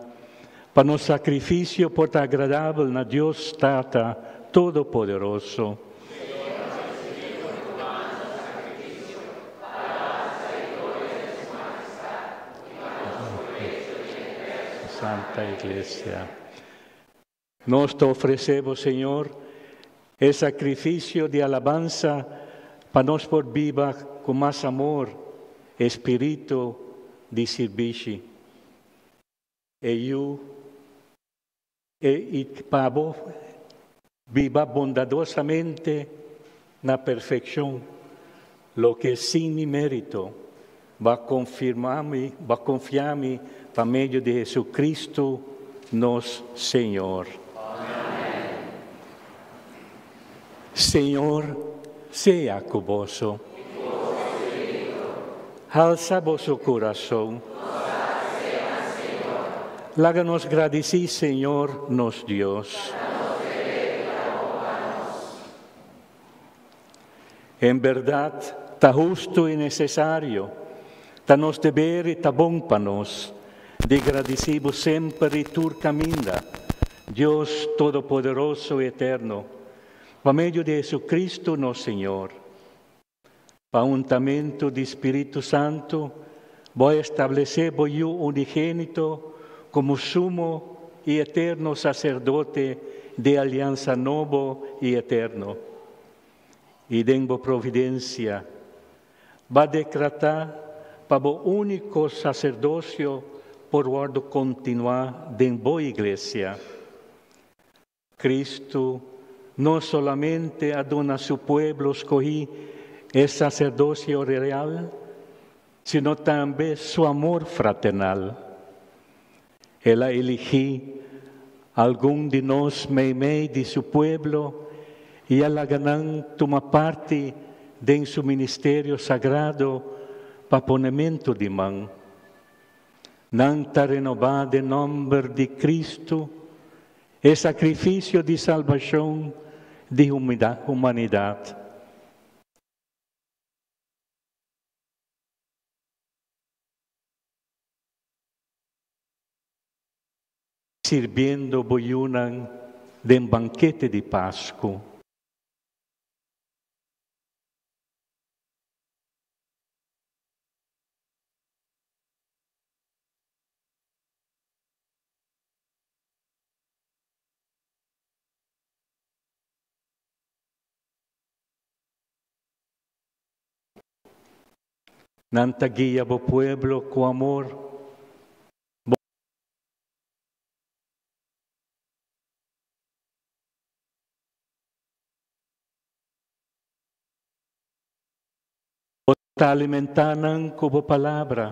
Speaker 2: pa nos sakrifisio por ta agradabel na Dios Tata Todopoderoso. Santa Iglesia. Nos ta ofresé bo, Señor, e sakrifisio di alabansa pa nos por biba ku mas amor e spiritu di sirbishi. E Yu e i pa bo biba bondadosamente na perfekshon, loke sin mi mérito bo a konfirmá mi, bo a konfiá mi pa medio di Jesucristo nos Señor. Señor sea ku boso. Halsa boso kurason. Laga nos gradisí Señor nos Dios. En bèrdat, ta hustu i nesesario, ta nos deber i ta bon pa nos, di gradisí bo semper i tur kaminda, Dios Todopoderoso i Eterno, pa medio di Jesucristo nos Señor. Pa untamentu di Spiritu Santu, bo a establesé bo Yu unigénito komo Sumo i Eterno Saserdote di e aliansa nobo i eterno. I den bo providensia, bo a dekratá pa bo úniko saserdosio por wòrdu kontinuá den bo Iglesia. Cristo no solamente a duna su pueblo skohí e saserdocio real, sino tambe su amor fraternal. El a eligí algun di nos meimei di su pueblo i a laga nan tuma parti den su ministerio sagrado pa ponementu di man. Nan ta renobá den nòmber di Cristo e sakrifisio di salbashon di humanidat. Sirbiendo bo yunan den bankete di Pasku. Nan ta guia bo pueblo ku amor. Bo. Bo ta alimentá nan ku bo palabra,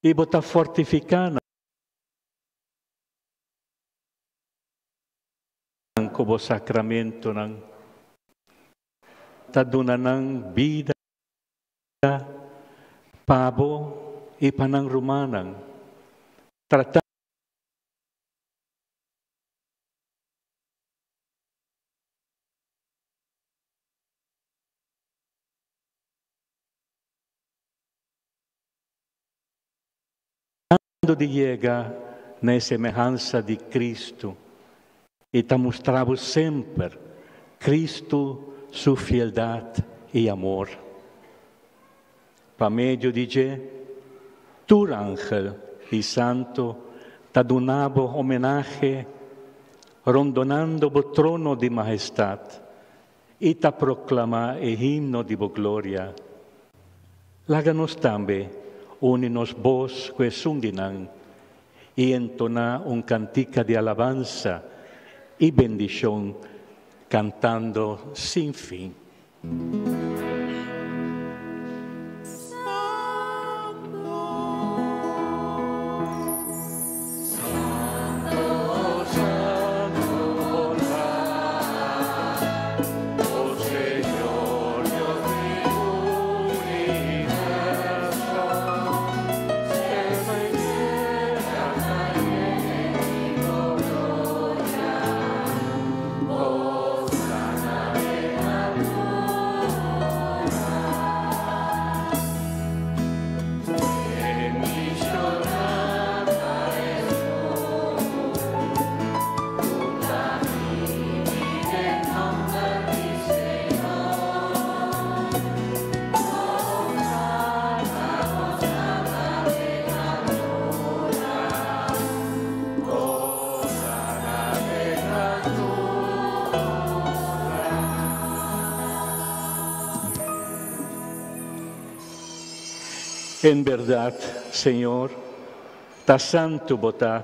Speaker 2: i bo ta fortifiká nan ku bo sakramentonan. Ta duna nan bida pa bo i pa nan rumannan. Tratando di yega na e semehansa di Cristo i ta mustra bo semper Cristo su fieldad i amor. Pa medio di dje, tur angel i santo ta duna bo homenahe rondonando bo trono di mahestad i ta proklamá e himno di bo gloria. Laga nos tambe uni nos bos ku esun di nan i entoná un kantika di alabansa i bendishon kantando sin fin. En berdad, Señor, ta santu Bo ta,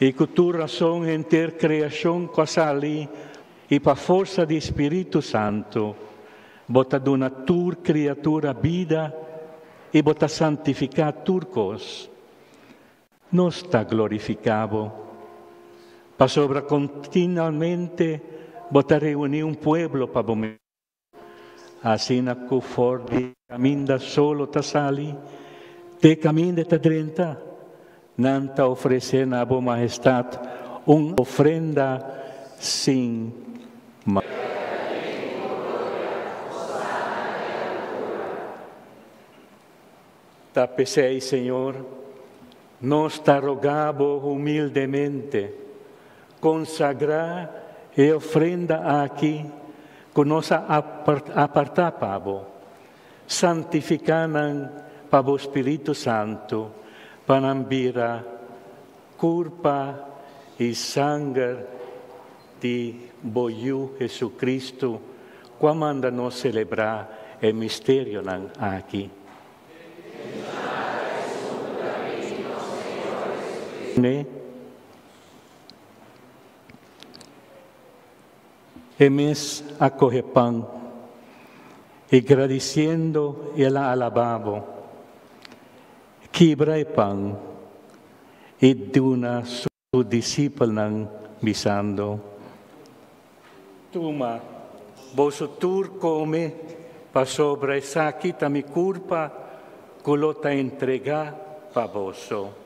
Speaker 2: i ku tur rason henter kreashon ku a sali i pa forsa di Spiritu Santu, Bo ta duna tur kriatura bida i Bo ta santifiká tur kos. Nos ta glorifiká Bo, pasobra kontinuamente Bo ta reuní un pueblo pa Bo mes. Asina ku for di kaminda solo ta sali, te kaminda e ta drenta, nan ta ofresé na Bo Mahestat un ofrenda sin mancha. Ta p'esei, Señor, nos ta rogá Bo humildemente, konsagrá e ofrenda aki ku nos a apartá pa Bo. Santifiká nan pa Bo Spiritu Santu, pa nan bira kurpa i sanger di Bo Yu Jesucristo, ku a manda nos selebrá e misterionan aki. E mes a kohe pan, i gradisiendo el a alabá Bo, kibra e pan i duna su disipelnan, bisando, Tuma, boso tur kome, pasobra esaki ta mi kurpa ku lo ta entregá pa boso.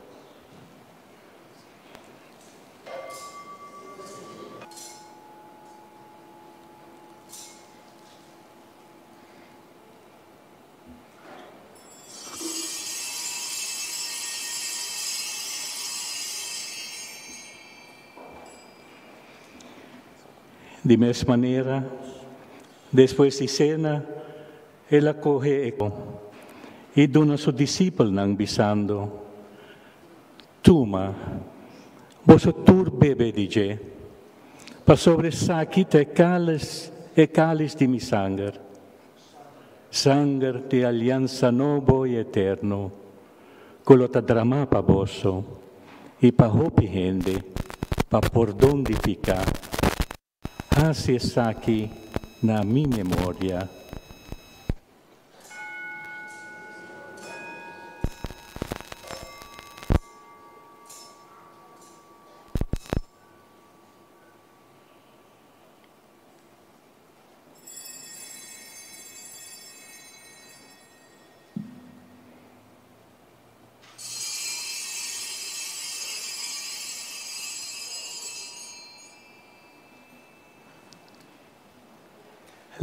Speaker 2: Di mes manera, despues di sena, el a kohe e kopa i duna su disipelnan, bisando, Tuma, boso tur bebe di dje, pasobra esaki ta e kalis, e kalis di mi sanger, sanger di aliansa nobo i eterno, ku lo ta dramá pa boso i pa hopi hende pa pordon di piká. Hasi esaki na mi memoria.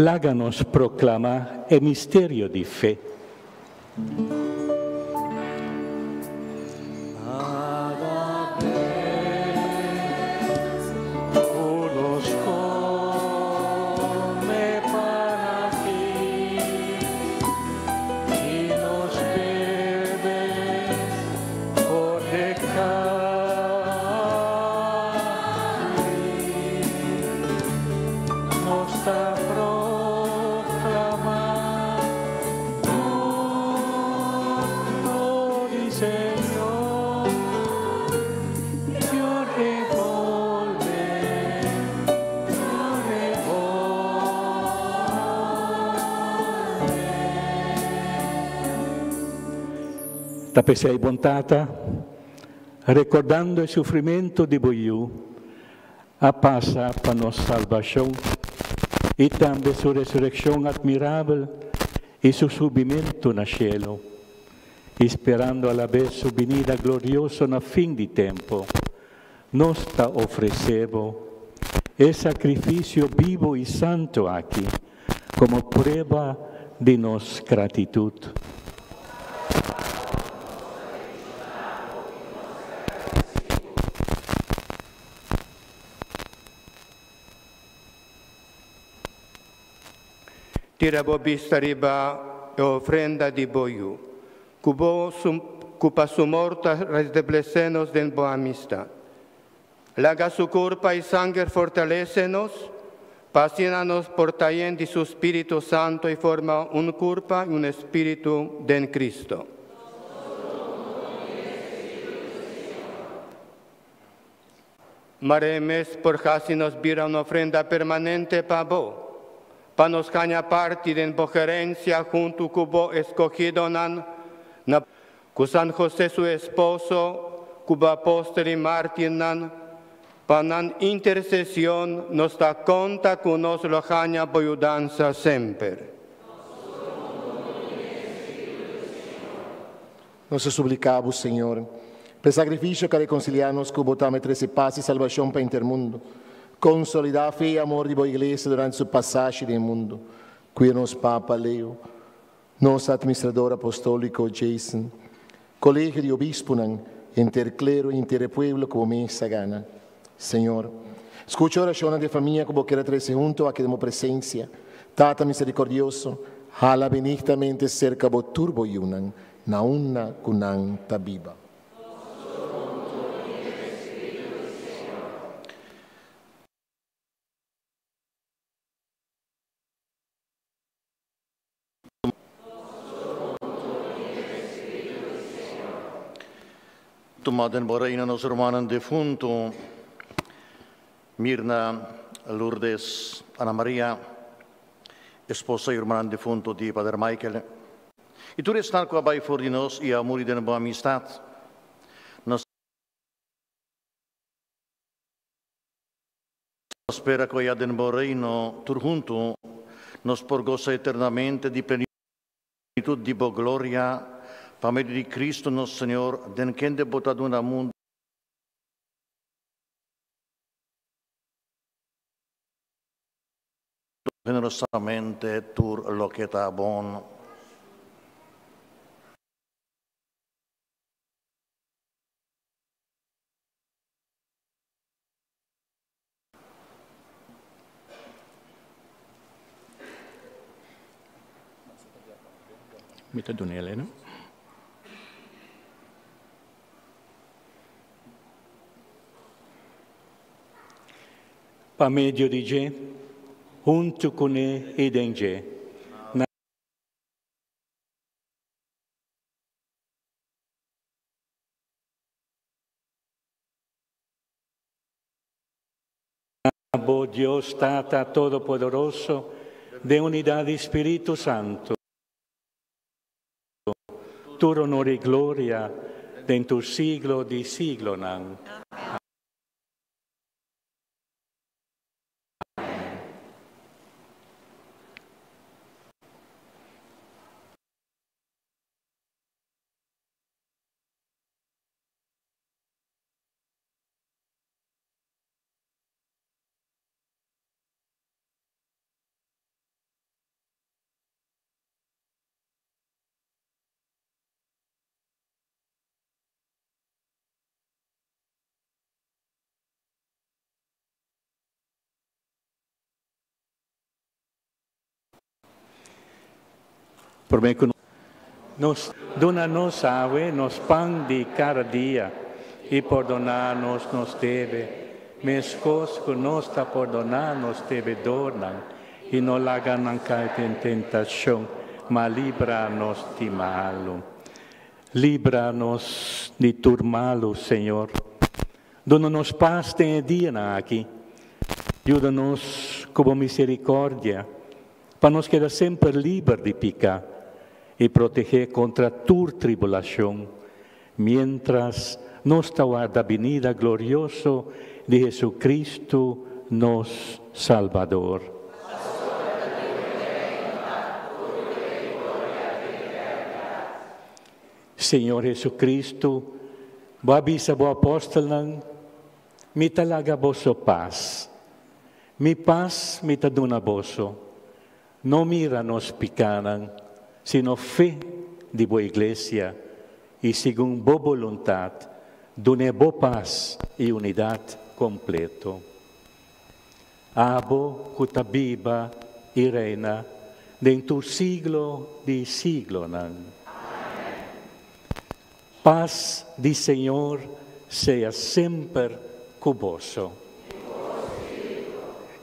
Speaker 2: Laga nos proclama e misterio di fe. Ta p'esei, bon Tata, rekordando e sufrimentu di bo Yu, a pasa pa nos salbashon, i tambe su resurekshon atmirabel i su subimentu na shelu, i sperando alabes su binida glorioso na fin di tempu, nos ta ofresé bo e sakrifisio bibu i santu aki komo prueba di nos gratitut.
Speaker 4: Tira bo bista riba e ofrenda di bo Yu, ku bo ku pa su morto a restablesé nos den bo amistat. Laga su kurpa i sanger fortalesé nos, pa asina nos por ta yen di su Spiritu Santu i forma un kurpa i un espíritu den Cristo. Mare mes por hasi nos bira un ofrenda permanente pa bo, pa nos haña parti den bo herensia huntu ku bo eskohidonan, na ku San José su esposo, ku bo apòstel i mártirnan, pa nan interseshon nos ta konta ku nos lo haña bo yudansa semper.
Speaker 6: Nos ta supliká bo, Señor, pa e sakrifisio ku a rekonsiliá nos ku bo tambe trese pas i salbashon pa henter mundu. Konsolidá fe i amor di bo Iglesia durante su pasashi den mundu. Kuida nos Papa Leo, nos Administrador Apostóliko Jason, Kolegio di Obispunan, henter klero i henter e pueblo ku bo mes a gana. Señor, skucha orashonnan di e famia ku bo kier a trese huntu aki den bo presensia. Tata miserikordioso, hala benignamente serka bo tur bo yunan, na unda ku nan ta biba.
Speaker 9: Tuma den bo reino nos rumannan defuntu, Mirna, Lourdes, Ana Maria, esposa i rumannan defuntu di Pader Michael, i tur esnan ku a bai for di nos i a muri den bo amistat. Nos ta spera ku aya den bo reino tur huntu nos por gosa eternamente di plenitut di bo gloria, pa medio di Cristo nos Señor, den kende bo ta duna mundu generosamente tur loke ta bon.
Speaker 2: Mi ta duna Elena. Pa medio di dje, huntu kuné i den dje, na. Bo Dios Tata Todopoderoso, den unidat di Spiritu Santu, tur honor i gloria den tur siglo di siglonan. Promé ku nos duna nos awe nos pan di kada dia, i pordoná nos nos debe, meskos ku nos ta pordoná nos debedornan, i no laga nan kai den tentashon, ma libra nos di malu. Libra nos di tur malu, Señor. Duna nos pas den e dianan aki. Yuda nos ku bo misericordia pa nos keda semper liber di piká i protegé kontra tur tribulashon, miéntras nos ta warda binida glorioso di Jesucristo nos Salbador. Señor Jesucristo, bo a bisa bo apòstelnan, Mi ta laga boso pas. Mi pas mi ta duna boso. No mira nos pikánan, sino fe di bo iglesia, i segun bo boluntat, dun'é bo pas i unidat kompleto. Abo ku ta biba i reina den tur siglo di siglonan. Pas di Señor sea semper ku boso.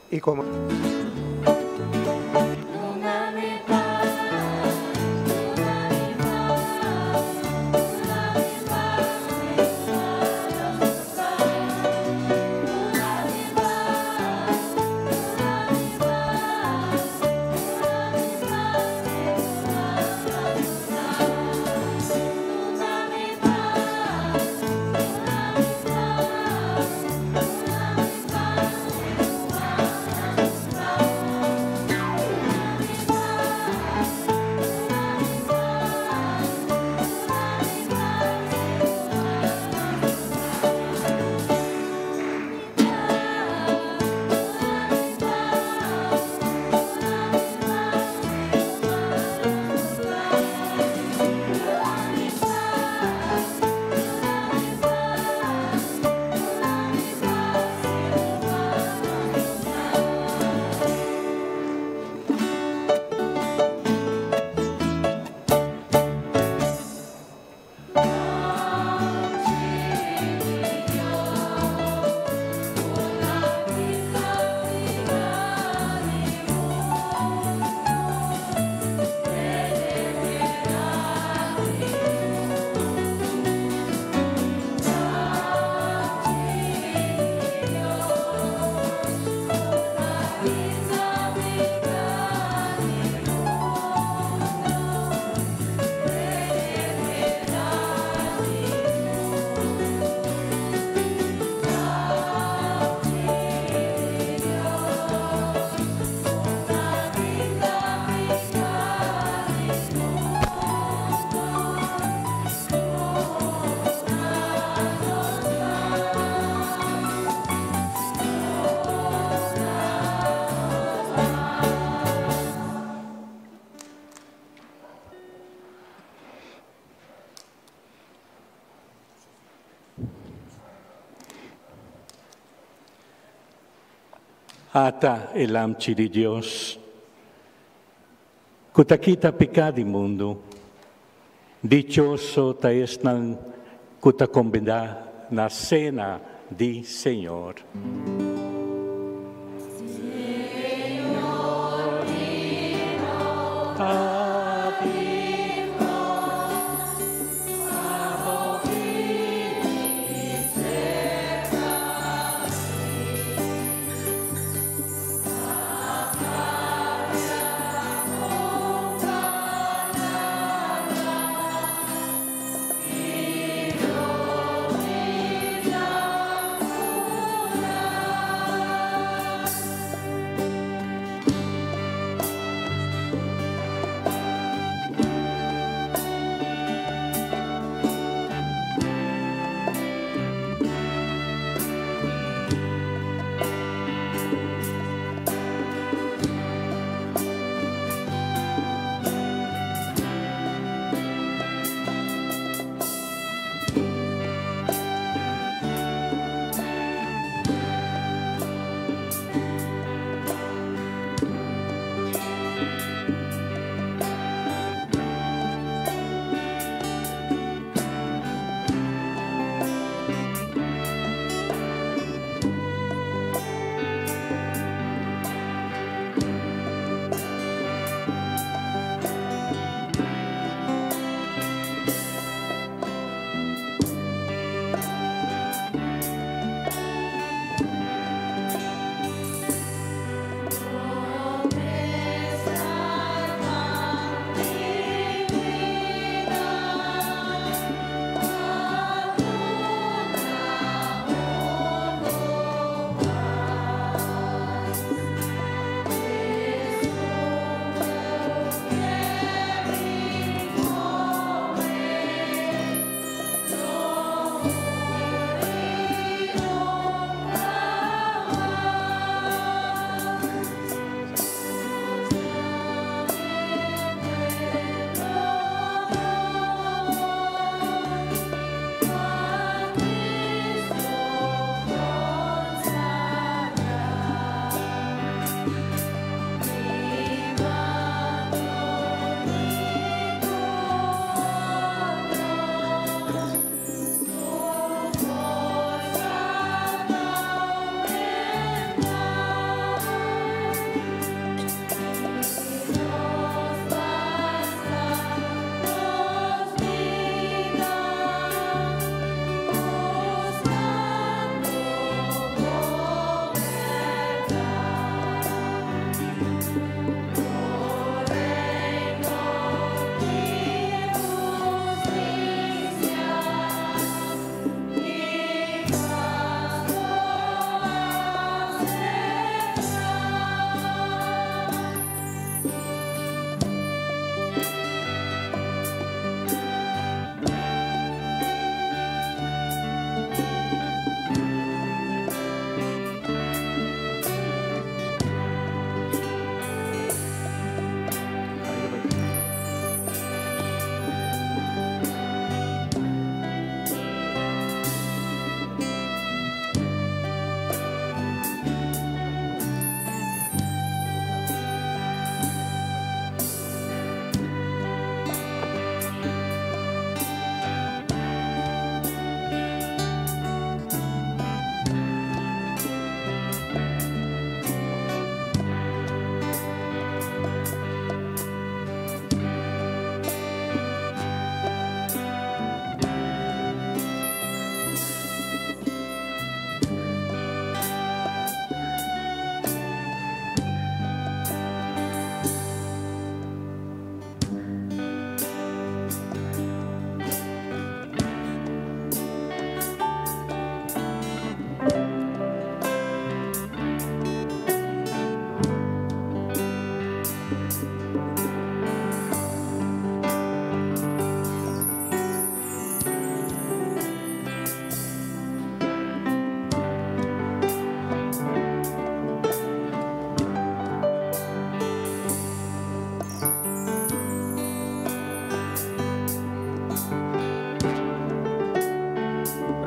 Speaker 4: I komo.
Speaker 2: Ata e Lamchi di Dios, ku ta kita piká di mundu. Dichoso ta esnan ku ta kombidá na sena di Señor.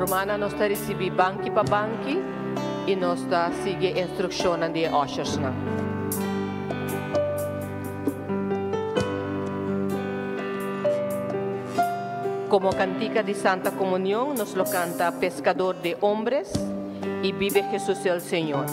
Speaker 1: Rumannan, nos ta risibí banki pa banki. I nos ta sigui instrukshonnan di e ushersnan. Komo kantika di Santa Komunion nos lo kanta Pescador de Hombres i Vive Jesús el Señor.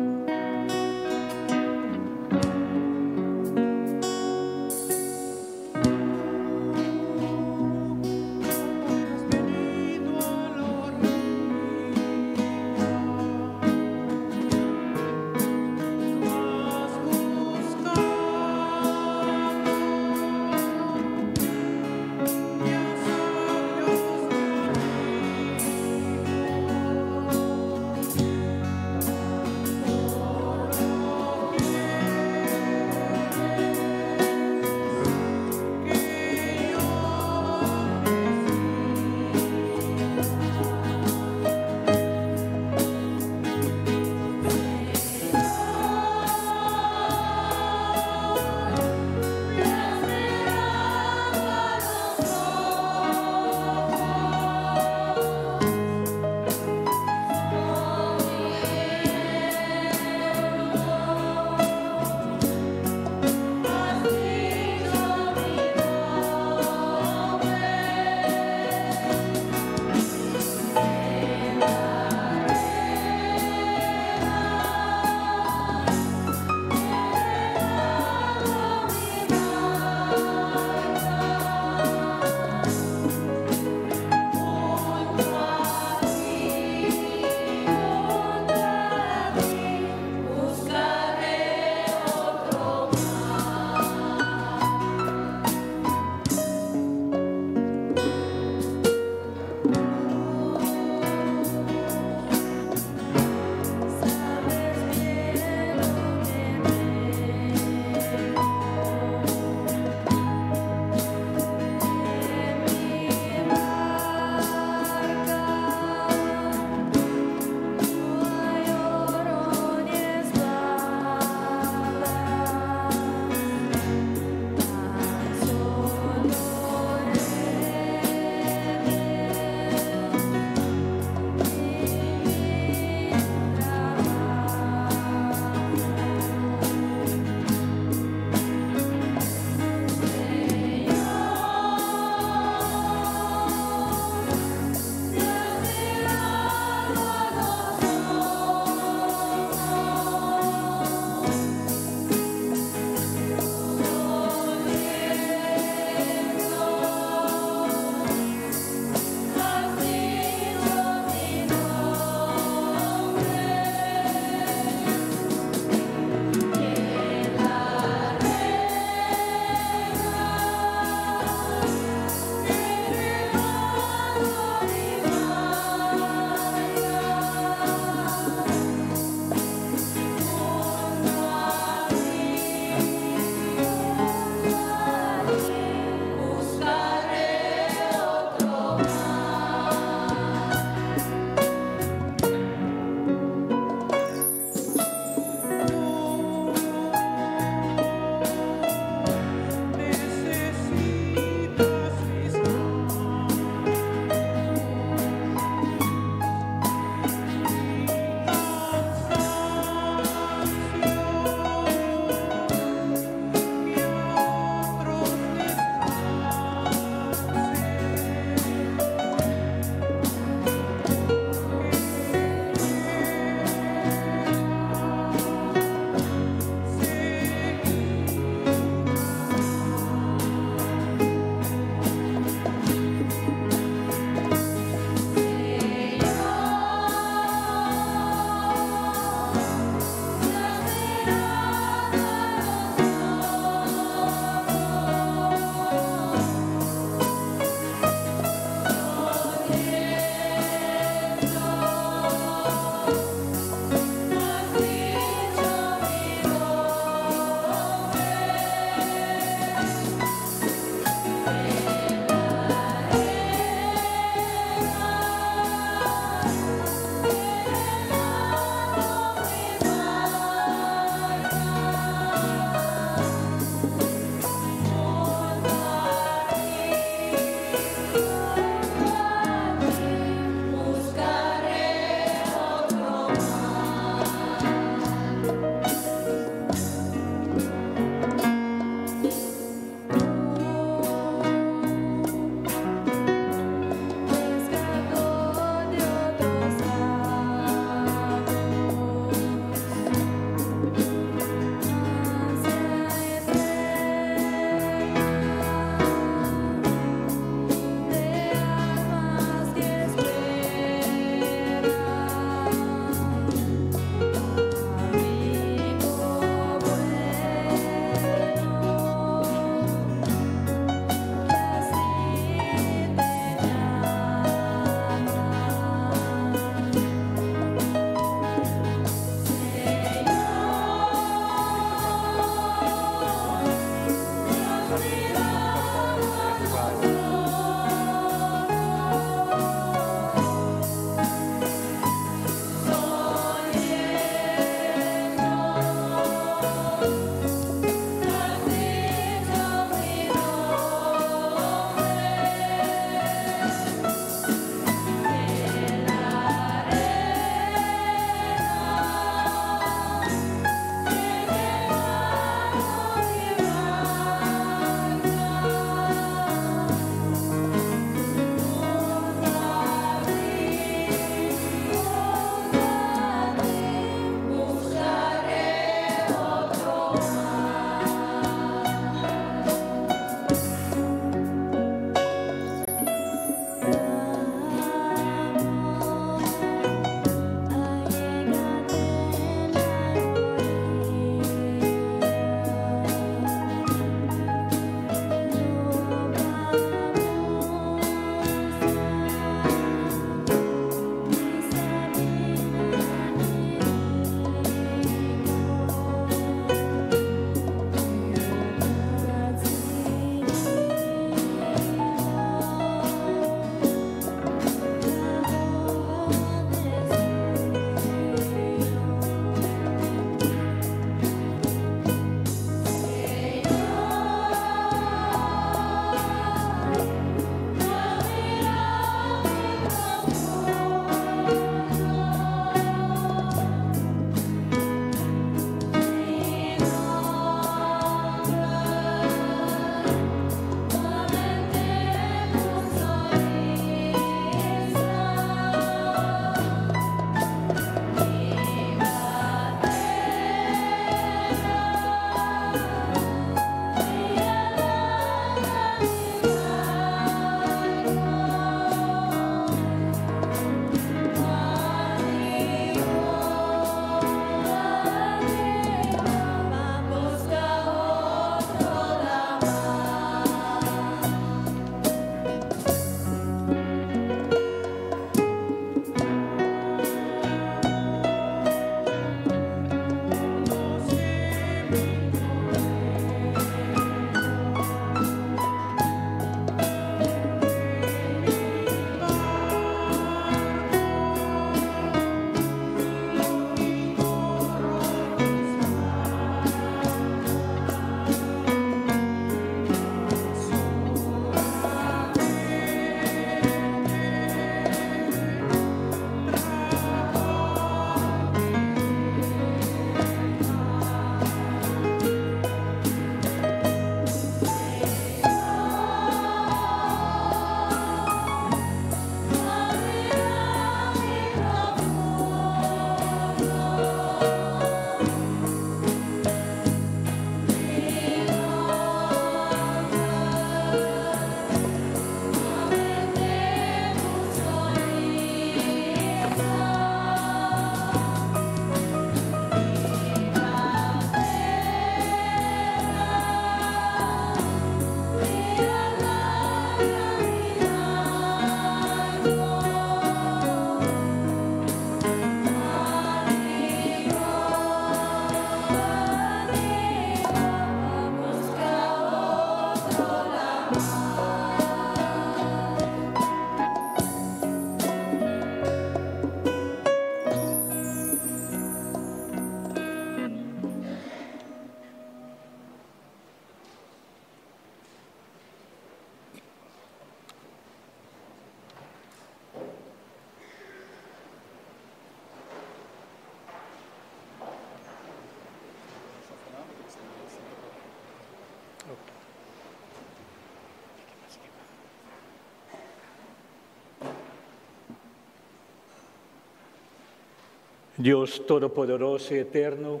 Speaker 2: Dios Todopoderoso y Eterno,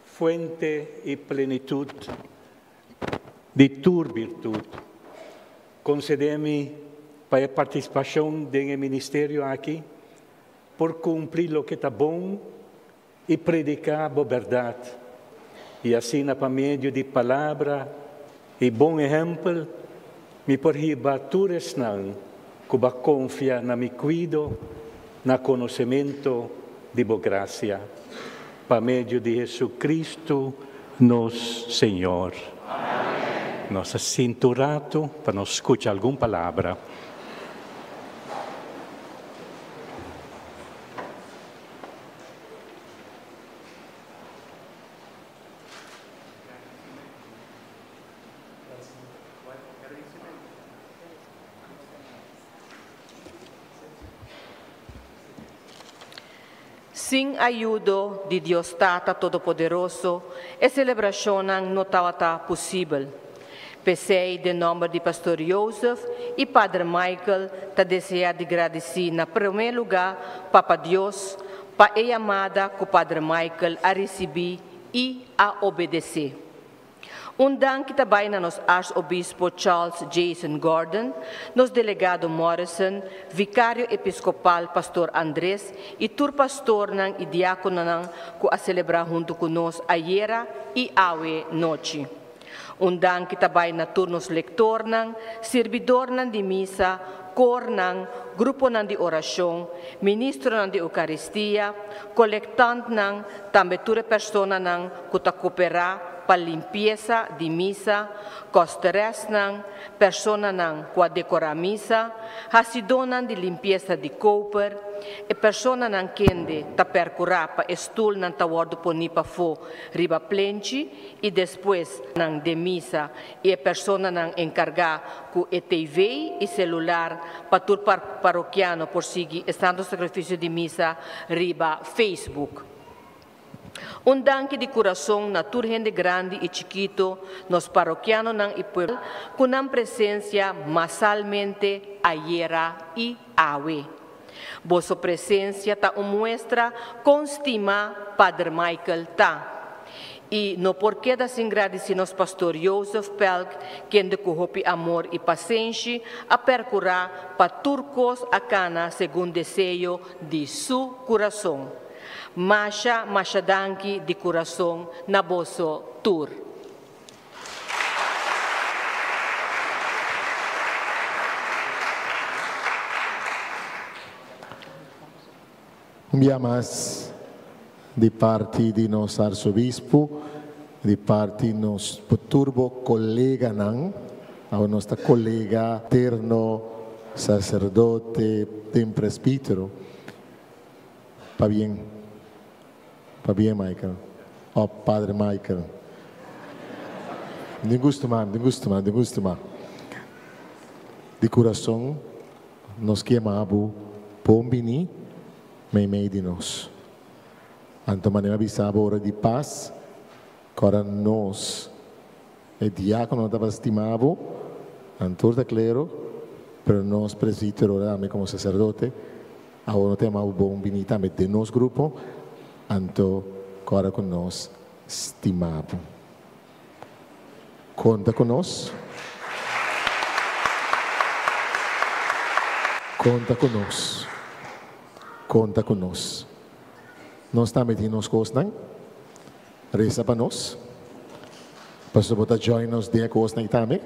Speaker 2: fuente y plenitud di tur virtud, concedemi pa e participacion den e ministerio aki, por cumpli loke ta bon y predica bo berdad, y asina pa medio di palabra y bon ehempel mi por hiba tur esnan cu bo a confia na mi cuido na conocemento di bo gracia. Pa medio di Jesucristo nos Señor.
Speaker 5: Amen.
Speaker 2: Nos a sinta un rato pa nos scucha algun palabra.
Speaker 1: Sin ayudo di Dios Tata Todopoderoso e celebracionnan no tawata posibel. P'esey den nomber di Pastor Jozef y Pader Michael ta desea di gradici na prome luga Papa Dios pa e yamada cu Pader Michael a ricibi y a obedece. Un danki ta bai na nos Arzobispo Charles Jason Gordon, nos Delegado Morrison, Vicario Episcopal Pastor Andres y tur pastornan y diacononan cu a celebra hunto cu nos ayera y awe nochi. Un danki ta bai na tur nos lectornan, sirbidornan di misa, koornan, gruponan di oracion, ministronan di Eucaristia, colectantnan, tambe tur e personanan cu ta coopera pa limpiesa di misa, kosteresnan, personanan ku a dekorá misa, hasidónan di limpiesa di koper, e personanan kende ta perkurá pa e stulnan ta wòrdu poní pafó riba plenchi i despues nan den misa i e personanan enkargá ku e TV i selular pa tur parokiano por sigui e Santo Sakrifisio di Misa riba Facebook. Un danki di kurason na tur hende grandi i chikito, nos parokianonan i pueblo ku nan presensia masalmente ayera i awe. Boso presensia ta un muestra kon stima Pader Michael ta. I no por keda sin gradisi nos Pastor Jozef Pelk kende ku hopi amor i pasenshi a perkurá pa tur kos a kana segun deseo di su kurason. Masha masha danki di kurason na boso tur.
Speaker 6: Un bia mas di parti di nos Arzobispo, di parti nos tur bo coleganan, awe nos ta colega terno, sacerdote, den presbitero. Pabien. Pabien Michael. Oh Padre Michael. Di gusto man, di gusto man, di gusto man. Di curason nos kier ma bo bon bini meimei di nos. Anto manera bisa bo ora di pas, cu ora nos e diacono tabata stima bo, nan tur ta clero, pero nos presbitero ora ami como sacerdote, Awor no ta yama bo bon bini tambe den nos grupo, anto kòrda ku nos stima bo. Konta ku nos. Konta ku nos. Konta ku nos. Nos tambe tin nos kosnan. Resa pa nos. Pasobra bo ta join nos den e kosnan ei tambe.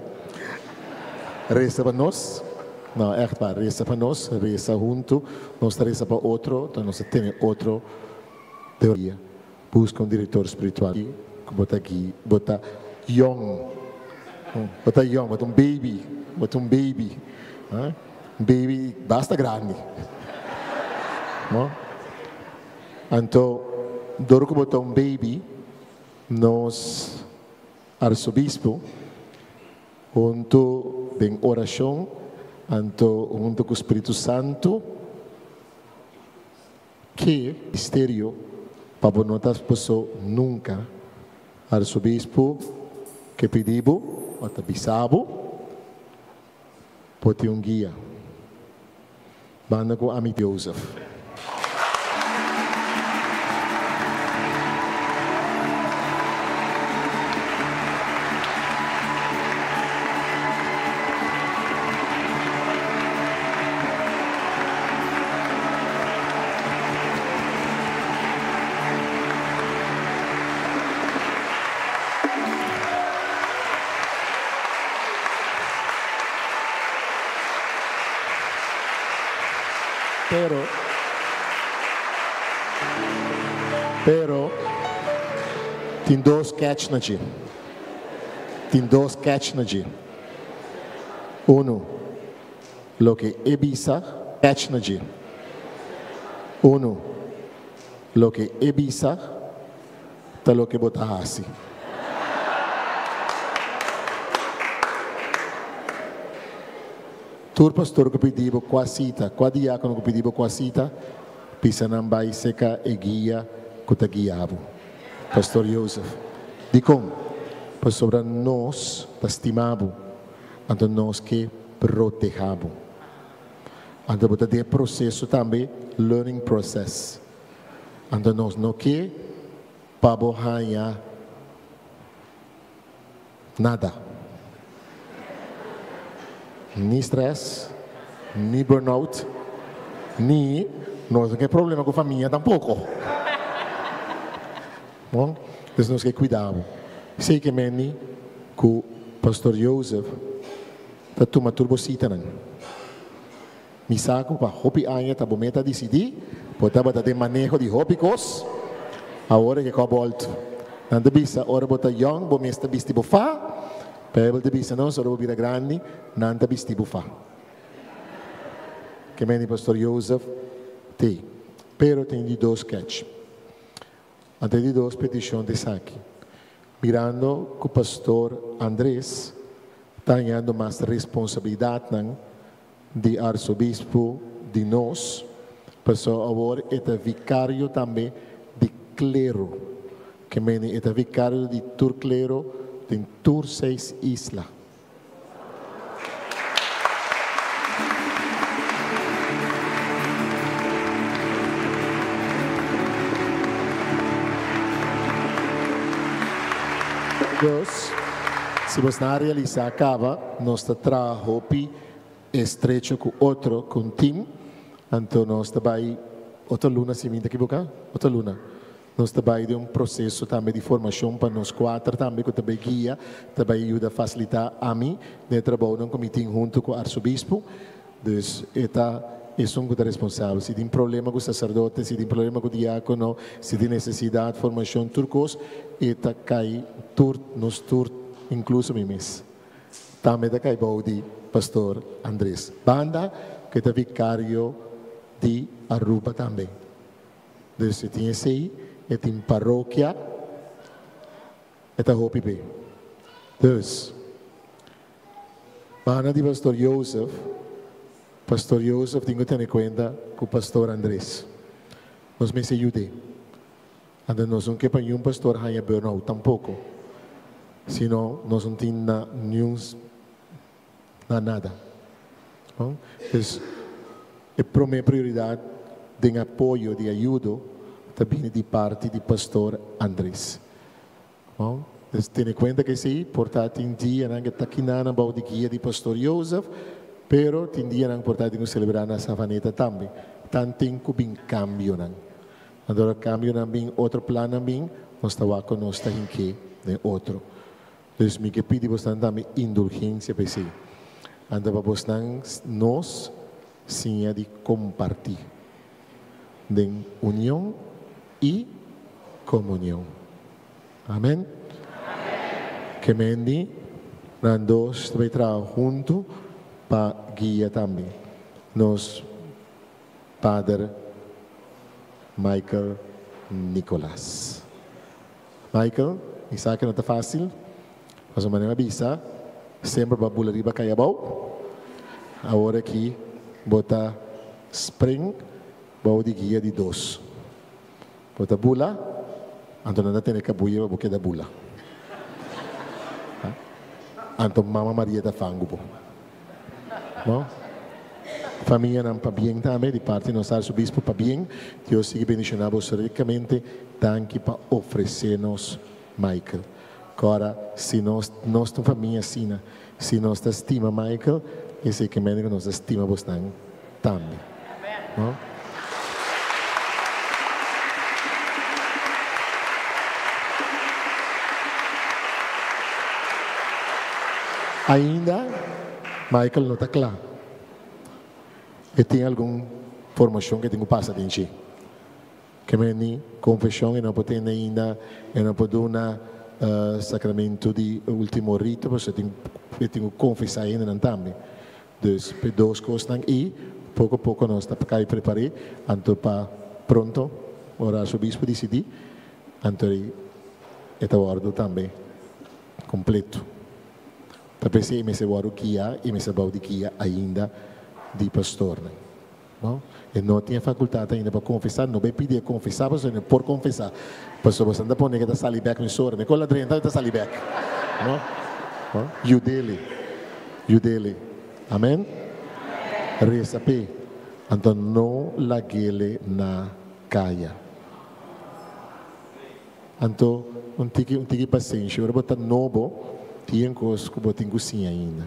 Speaker 6: Resa pa nos. No, ègt waar, resa pa nos, resa huntu. Nos ta resa pa otro, enton nos ta tene otro teoria. Buska un direktor spiritual ku bo ta gui, bo ta yong, bo ta yong, bo ta un baby, bo ta un baby, un baby basta grandi, no? Anto, dor ku bo ta un baby, nos Arsobispo, huntu den orashon, anto huntu ku Spiritu Santu, ke misterio pa bo no ta paso nunka. Arsobispo. Ke pidi bo, òf ta bisa bo, por tin un guia. Banda ku ami Joseph. Pero, pero, tin dos catch na dje. Tin dos catch na dje. Uno, loke e bisa, catch na dje. Uno, loke e bisa ta loke bo ta hasi. Tur pastor ku pidi bo kua sita, kua diákono ku pidi bo kua sita, bisa nan bai seka e guia ku ta guia bo. Pastor Joseph, Dikon? Pasobra nos ta stima bo, anto nos ke proteha bo. Anto bo ta den e proseso tambe, learning process. Anto nos no ke pa bo haña nada. Ni stress, ni burnout, ni nos no ke problema ku famia tampoko. Bon, dus nos ke kuida bo. Esei ke meni ku Pastor Joseph ta tuma tur bo sitanan. Mi sa ku pa hopi aña ta bo meta disidí, bo tabata den maneho di hopi kos, awor e ke kòp bòltu. Nan ta bisa ora bo ta yòn bo mes ta bisti bo fa, Beibel ta bisa nos ora bo bira grandi nan ta bisti bo fa. Ke meni Pastor Joseph te. Pero tin di dos kèch. Anto e di dos petishon ta esaki, Mirando ku Pastor Andres ta hañando mas responsabilidatnan di Arsobispu di nos, paso awor e ta vikario tambe di klero, ke mene e ta vikario di tur klero den tur seis isla. Dus, si bos nan a realisá kaba, nos ta traha hopi estrecho ku otro, ku un tim, anto nos ta bai otro luna, si mi no ta ekiboká, otro luna. Nos ta bai den un proseso tambe di formashon pa nos kuater tambe ku ta bai guia, ta bai yuda fasilitá ami den e trabounan ku mi tin huntu ku arsobispu. Dus e ta esun ku ta responsabel. Si tin problema ku saserdote, si tin problema ku diákono, si tin nesesidat, formashon, tur kos, e ta kai tur, nos tur, inkluso mi mes, tambe ta kai bou di pastor Andres. Banda ku e ta vikario di Aruba tambe. Dus e tin esei, e tin parokia, e ta hopi be. Dus, banda di Pastor Joseph, Pastor Joseph tin ku tene kuenta ku Pastor Andres. Nos mester yud'é. Anto nos no ke pa niun pastor haña burnout tampoko. Sino nos no tin na niun na nada. No? Dus e prome prioridad den apoyo di ayudo ta bini di parti di Pastor Andres. No? Dus tene cuenta cu esey por ta tin dianan cu ta kinanan bao di guia di Pastor Joseph, pero tin dianan por ta tin cu celebra na Savaneta tambe. Tan tin cu bin cambionan. Anto ora cambionan bin, otro plannan bin, nos ta wak cu nos ta hinke den otro. Dus mi ke pidi bosnan tambe indulgensia pa esei. Anto pa bosnan nos siña di kompartí den union i komunion. Amen. Ke mendi nan dos ta bai traha huntu pa guia tambe nos Pader Michael Nicolas. Michael, mi sa ke no ta fásil, pasobra manera mi a bisa, semper bo a bula riba kai abou, awor aki bo ta spring bou di guia di dos. Bo ta bula, anto nan ta tene kabuya pa bo keda bula. Anto Mama Maria ta fangu bo. No? Famianan pabien tambe di parti nos Arzobispo pabien. Dios sigui bendiciona boso ricamente. Danki pa ofrece nos Michael. Cora si nos nos ta un famia asina si nos ta stima Michael esey ke mende cu nos ta stima bosnan tambe. No? Ainda Michael no ta cla. E tin algun formacion cu e tin cu pasa den dje. Ke men ni confesion e no por tende ainda, e no por duna sacramento di ultimo rito pasobra e tin e tin cu confesa hendenan tambe. Dus p'e dos cosnan ei poco poco nos ta cay prepar'é anto pa pronto ora arzobispo dicidi anto e ta wordo tambe completo. Ta p'esei e mester wordo guia y mester bou di guia ainda di pastornan. No, e no tin e facultad ainda pa confesa, no bay pidi e confesa pasobra e no por confesa, pasobra boso ta pone ke ta sali bek mesora, mi con la drenta e ta sali bek. No, no, yudele, yudele. Amen? Reza p'e, anto no lagele na caya. Anto un tiki, un tiki pasenshi, ora bo ta nobo, tin cos cu bo tin cu siña ainda.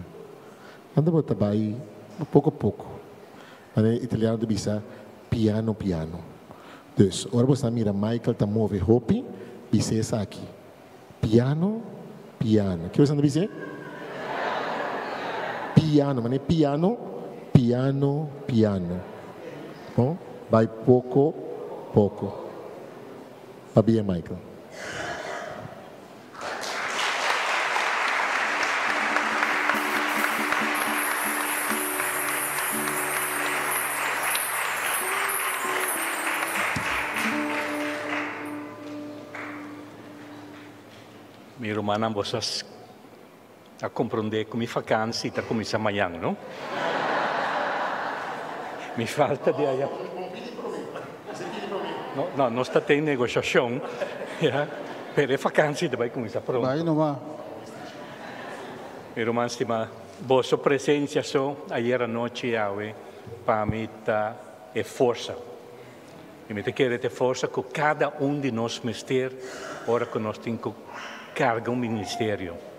Speaker 6: Anto bo ta bay poco poco. Manera e italiano ta bisa, piano piano. Dus, ora bo sa mira Michael ta move hopi, bisa esaki, Piano piano. Ke bo sa ta bis'é? Piano. Manera piano, piano piano. Bon, bai poco poco. Pabia Michael.
Speaker 2: Mi rumannan boso a comprende cu mi vakantie ta cuminsa mañan, no? Mi falta di aya. No, no, nos ta den negociacion, ya. Pero e vakantie ta bai kuminsá pronto.
Speaker 4: Bai numa.
Speaker 2: Mi ruman stimá, boso presensia so ayer anochi awe pa mi ta e forsa. I mi ta kere ta e forsa ku kada un di nos mester ora ku nos tin ku karga un ministerio.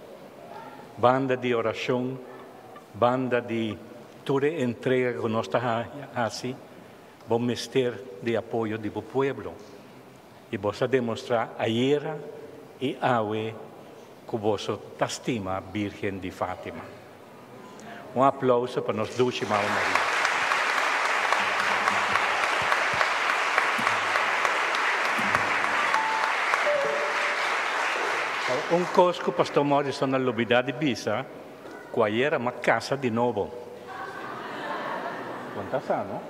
Speaker 2: Banda di orashon, banda di tur e entrega ku nos ta hasi, bo mester di apoyo di bo pueblo. I boso a demostrá ayera i awe ku boso ta stima Bírgen di Fátima. Un aplouso pa nos dushi Mama Maria. Un kos ku Pastor Morrison a lubidá di bisa, ku ayera m'a kasa di nobo. Bo no ta sa, no?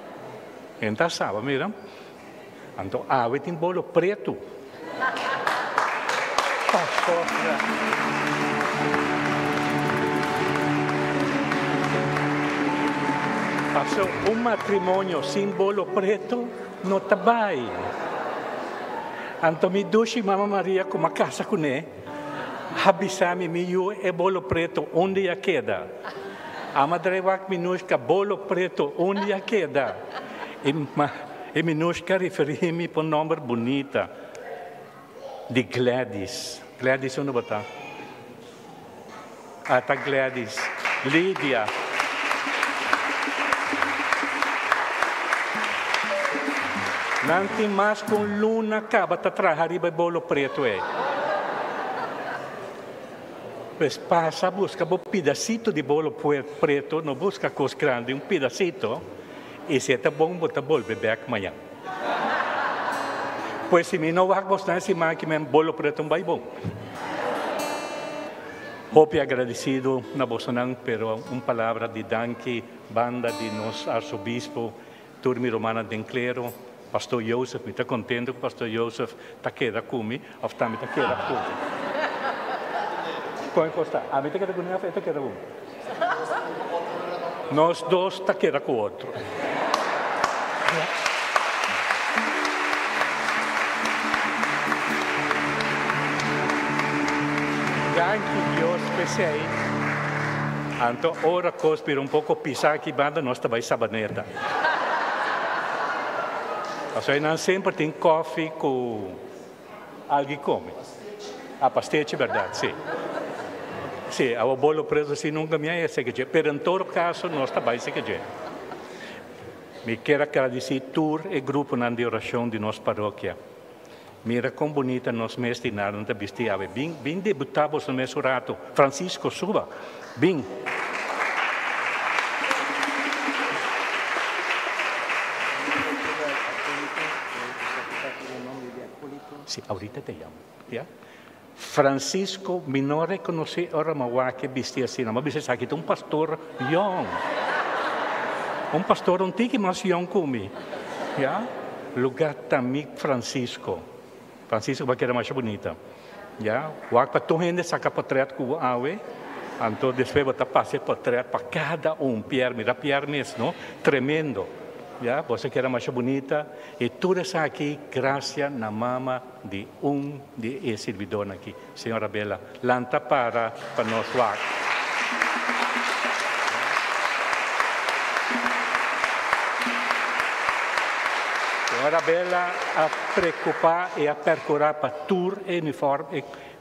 Speaker 2: E no ta sa, bo mira. Anto awe tin bolo pretu. Pastora. Paso un matrimonio sin bolo pretu no ta bai. Anto mi dushi mama Maria ku m'a kasa kuné a bisa mi, mi yu e bolo pretu unda i a keda? Ama drewak minushka bolo pretu unda i a keda? I E Minushka referí mi pa un nòmber bunita di Gladys. Gladys unda bo ta? Ah, ta Gladys. Lydia. Nan tin mas ku un luna kaba ta traha riba e bolo pretu ei. Pues pasa buska bo pidasito di bolo pretu, no buska kos grandi, un pidasito. I si e ta bon bo ta bolbe bek mañan. Pues si mi no wak bosnan e siman aki men bolo preto un bai bon. Hopi agradecido na bosonan pero un palabra di danki banda di nos Arzobispo tur mi rumannan den clero, Pastor Joseph, mi ta contento cu Pastor Joseph ta keda cu mi of tambe ta keda cu mi. Con e cos ta? Ami ta keda cu mi of e ta keda cu mi? Nos dos ta keda ku otro. Danki Dios p'esei. Anto ora kos bira un poko pisá aki banda nos ta bai Sabaneta. Pasobra einan semper tin kòfi ku algu kome. Ah, pastechi bèrdat, sí. Sí, awa bolo preso así nunka mi a haya seke dje, pero en todo kaso nos ta bai seke dje. Mi kier a gradisí tur e gruponan di orashon di nos parokia. Mira kon bunita nos mes di Narnan ta bisti awe. Bin, bin debutá boso mes un ratu. Francisco, suba. Bin. Sí, ahorita te llamo. Ya? Francisco, mi no reconocí ora mi a wak e bisti asina. Mi a bisa esaki ta un pastor yong. Un pastor un tiki mas yong ku mi. Ya? Lugar ta mi Francisco. Francisco bo a keda masha bunita. Ya? Wak pa tur hende saka potret ku bo awe. Anto despues bo ta pasa e potret pa kada un. Pierre, mira Pierre mes, no? Tremendo. Ya? Bo a keda masha bunita. I tur esaki gracia na mama di un di e sirbidornan aki, Señora Bella, lanta para pa nos wak. Señora Bella a preocupa y a percura pa tur e uniform,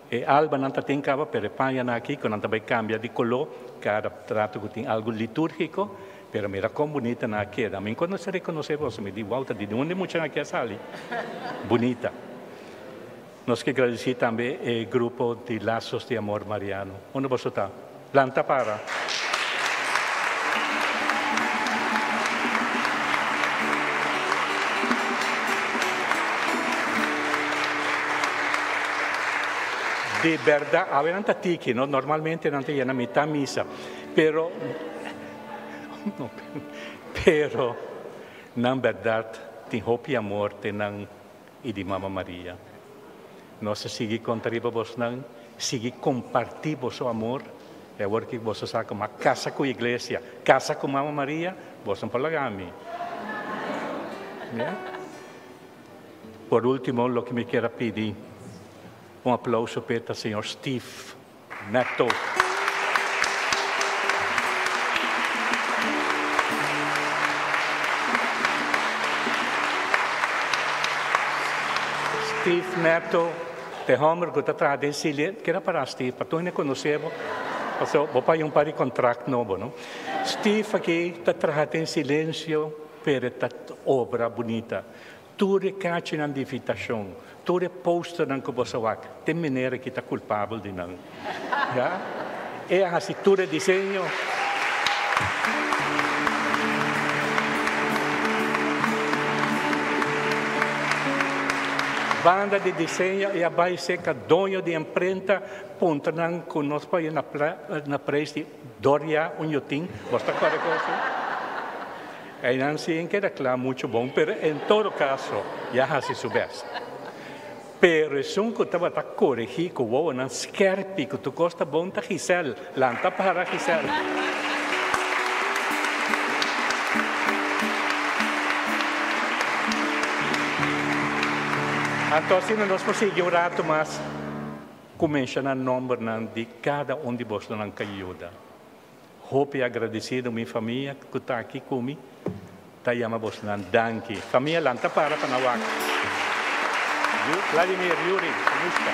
Speaker 2: e albanan ta tin caba, pero e pañanan aki cu nan ta bay cambia di color cada rato cu tin algo liturgico, Pero mira kon bunita nan a keda. Mi cuando se reconoce boso mi di wow ta di unda e muchanan aki a sali. Bunita. Nos ke gradeci tambe e grupo di Lazos di Amor Mariano. Unda boso ta? Lanta para. Di berdad awe nan ta tiki no normalmente nan ta yena mitad misa pero. Pero nan berdad tin hopi amor te nan y di Mama Maria. Nos a sigui conta riba bosnan, sigui comparti boso amor, y awor ki boso sa como a casa cu iglesia, casa cu Mama Maria, boso no por laga ami. Ya? Por ultimo, loke mi kier a pidi un aplauso p'e ta señor Steve. Netto. Steve Netto, te homber ku ta traha den silen, keda para Steve, pa tur hende konosé bo, pasobra bo paña un par di kontrakt nobo, no? Steve aki ta traha den silensio, pero e ta obra bunita. Tur e kachinan di invitashon, tur e posternan ku boso wak, tin manera ki ta kulpabel di nan. Ya? E a hasi tur e diseño. Banda di diseño e a bai serka doño di imprenta puntra nan ku nos por na na preis di doria un yotin. Bos ta kòrda kos? Einan si en keda kla mucho bon, pero en todo kaso ya hasi su best. Pero esun ku tabata koregí ku wowonan skèrpi ku tur kos ta bon ta Gisèl. Lanta para Gisèl. Anto asina nos por sigui un ratu mas ku menshoná nòmbernan di kada un di bosnan ku a yuda. Hopi agradecido mi famia cu ta aki cu mi ta yama bosnan danki. Famia lanta para pa nan wak. Vladimir, Yuri, Anushka.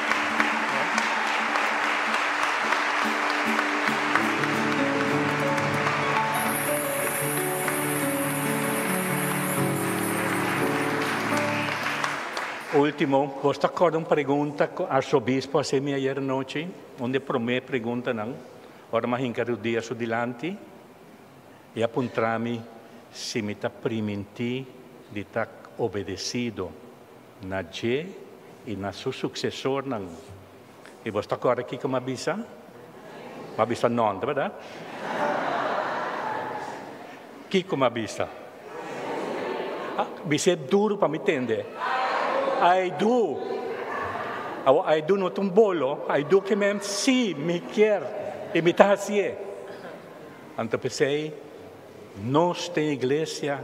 Speaker 2: Ultimo, bos ta corda un pregunta cu Arzobispo a haci mi ayer anochi? Un di e prome preguntanan. Ora mi a hinka rudia su dilanti, e a puntra mi si mi ta primintí di ta obedesido na dje i na su suksesornan. I bo ta kòrda kiko mi a bisa? Mi a bisa nò, ta bèrdat? Kiko mi a bisa? Bis'é duru pa mi tende. I do. Awor I do no ta un bolo, I do ke men sí, mi kier i mi ta hasié. Anto p'esei nos den iglesia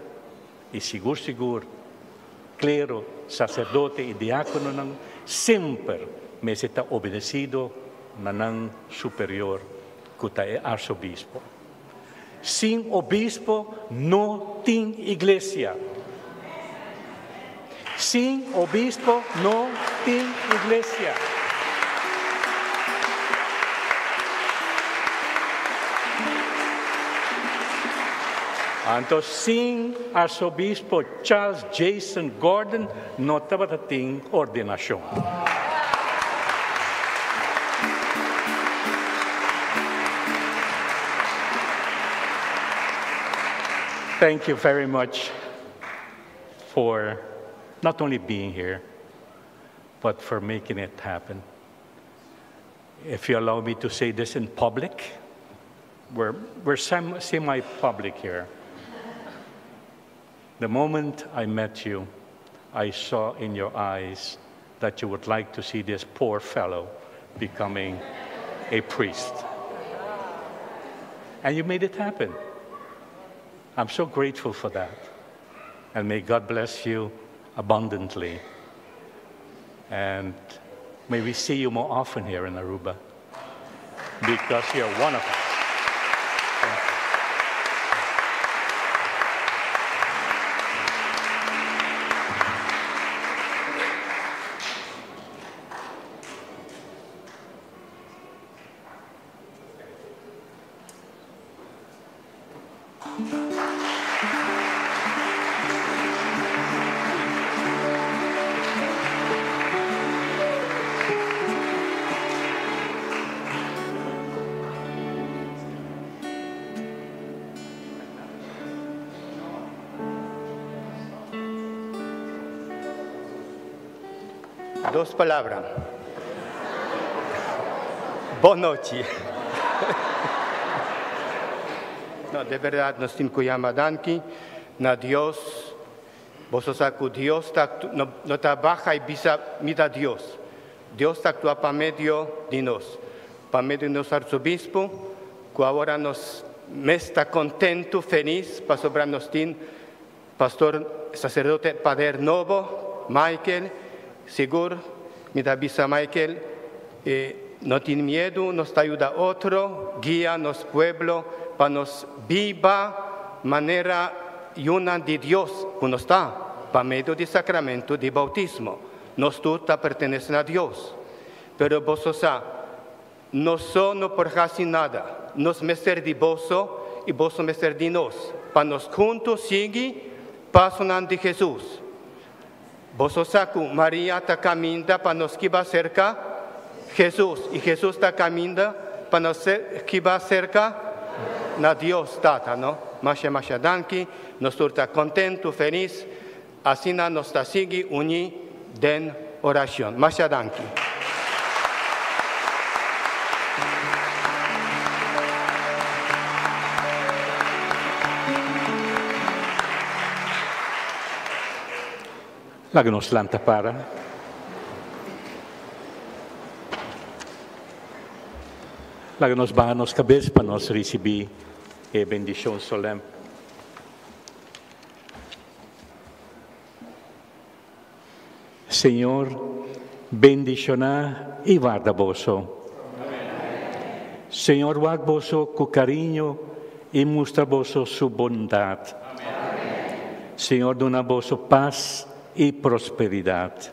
Speaker 2: i sigur sigur klero, saserdote i diákononan semper mester ta obedesido na nan superior. ku ta e arsobispo. Sin obispo no tin iglesia. Sin obispo no tin iglesia. Anto sin arsobispo Charles Jason Gordon no tabata tin ordenashon. Thank you very much for not only being here, but for making it happen. If you allow me to say this in public, we're, we're semi public here. The moment I met you, I saw in your eyes that you would like to see this poor fellow becoming a priest. And you made it happen. I'm so grateful for that. And may God bless you abundantly. And may we see you more often here in Aruba because you're one of us.
Speaker 4: Dos palabra. Bon nochi. No, di berdat nos tin ku yama danki na Dios. Boso sa ku Dios ta, no, no ta baha i bisa mi ta Dios. Dios ta aktua pa medio di nos. Pa medio di nos arsobispo, ku awor nos mes ta kontentu, felis, pasobra nos tin pastor, saserdote, pader nobo, Michael, sigur, mi ta bisa Michael, eh, no tin miedu, nos ta yuda otro, guia nos pueblo, pa nos biba manera yunan di Dios, ku nos ta, pa medio di sakramento di boutismo. Nos tur ta pertenesé na Dios. Pero boso sa, nos so no por hasi nada. Nos mester di boso i boso mester di nos. Pa nos huntu sigui pasonan di Hesus. Boso sa ku Maria ta kaminda pa nos hiba serka Hesus i Hesus ta kaminda pa nos hiba serka na Dios Tata, no? Masha masha danki, nos tur ta kontentu, felis, asina nos ta sigui uní den orashon. Masha danki.
Speaker 2: Laga nos lanta para. Laga nos baha nos kabes pa nos risibí e bendishon solèm. Señor bendishoná i warda boso. Señor wak boso ku kariño i mustra boso su bondat. Señor duna boso pas i prosperidat.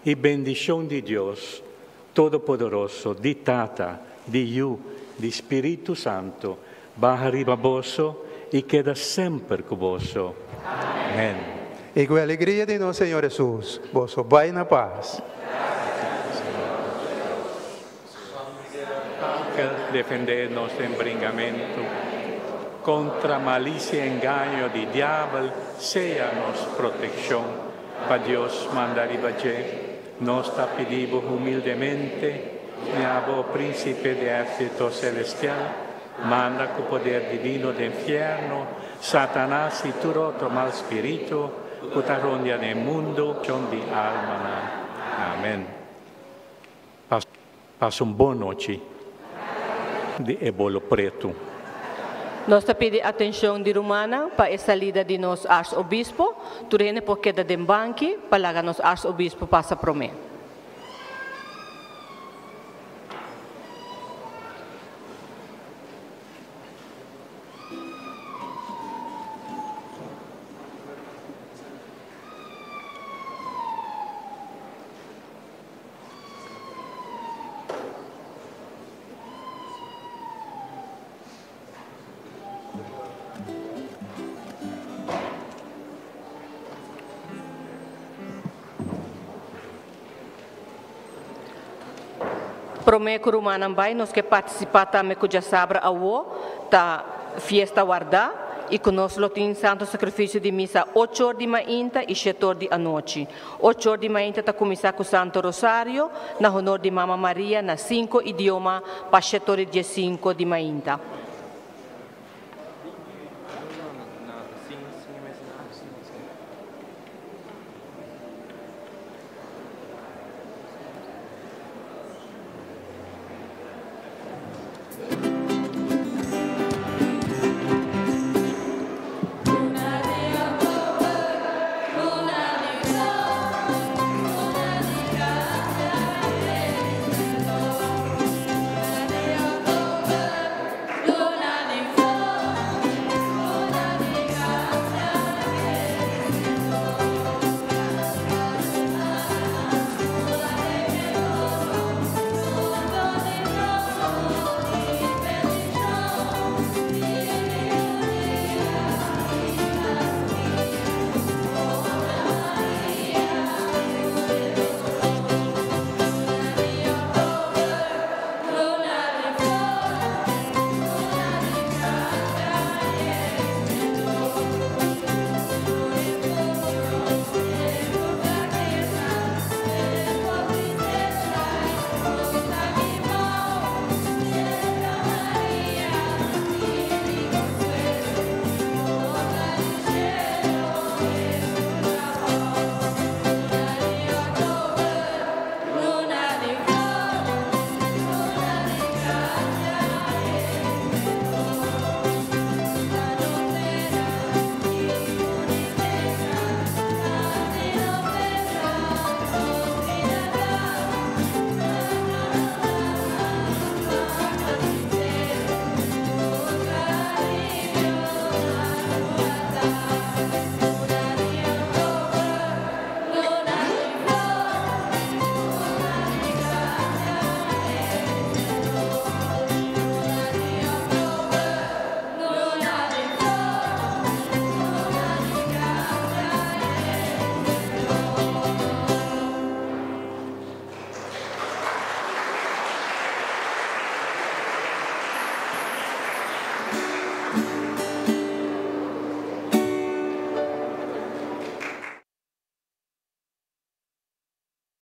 Speaker 2: I bendishon di Dios Todopoderoso, di Tata, di Yu, di Spiritu Santu, baha riba boso i keda semper ku boso. Amen.
Speaker 4: I ku e alegria di nos Señor Hesus, boso bai na pas.
Speaker 2: Ángel, defendé nos den bringamentu kontra malisia i engaño di diabel, sea nos protekshon. Pa Dios manda riba dje. Nos ta pidi bo humildemente, mi abo Príncipe di ehérsito celestial, manda ku poder divino den fierno Satanas i tur otro mal spiritu ku ta rondia den mundu di almanan. Amen. Pasa un bon nochi di e bolo pretu.
Speaker 1: Nos ta pidi atencion di rumannan pa e salida di nos Arzobispo. Tur hende por keda den banki pa laga nos Arzobispo pasa prome. Promé ku rumannan bai, nos ke partisipá tambe ku djasabra awo ta fiesta wardá i ku nos lo tin Santo Sakrifisio di Misa ocho or di mainta i shete or di anochi. Ocho or di mainta ta kuminsá ku Santo Rosario na honor di Mama Maria na sinku idioma pa shete or i diesinku di mainta.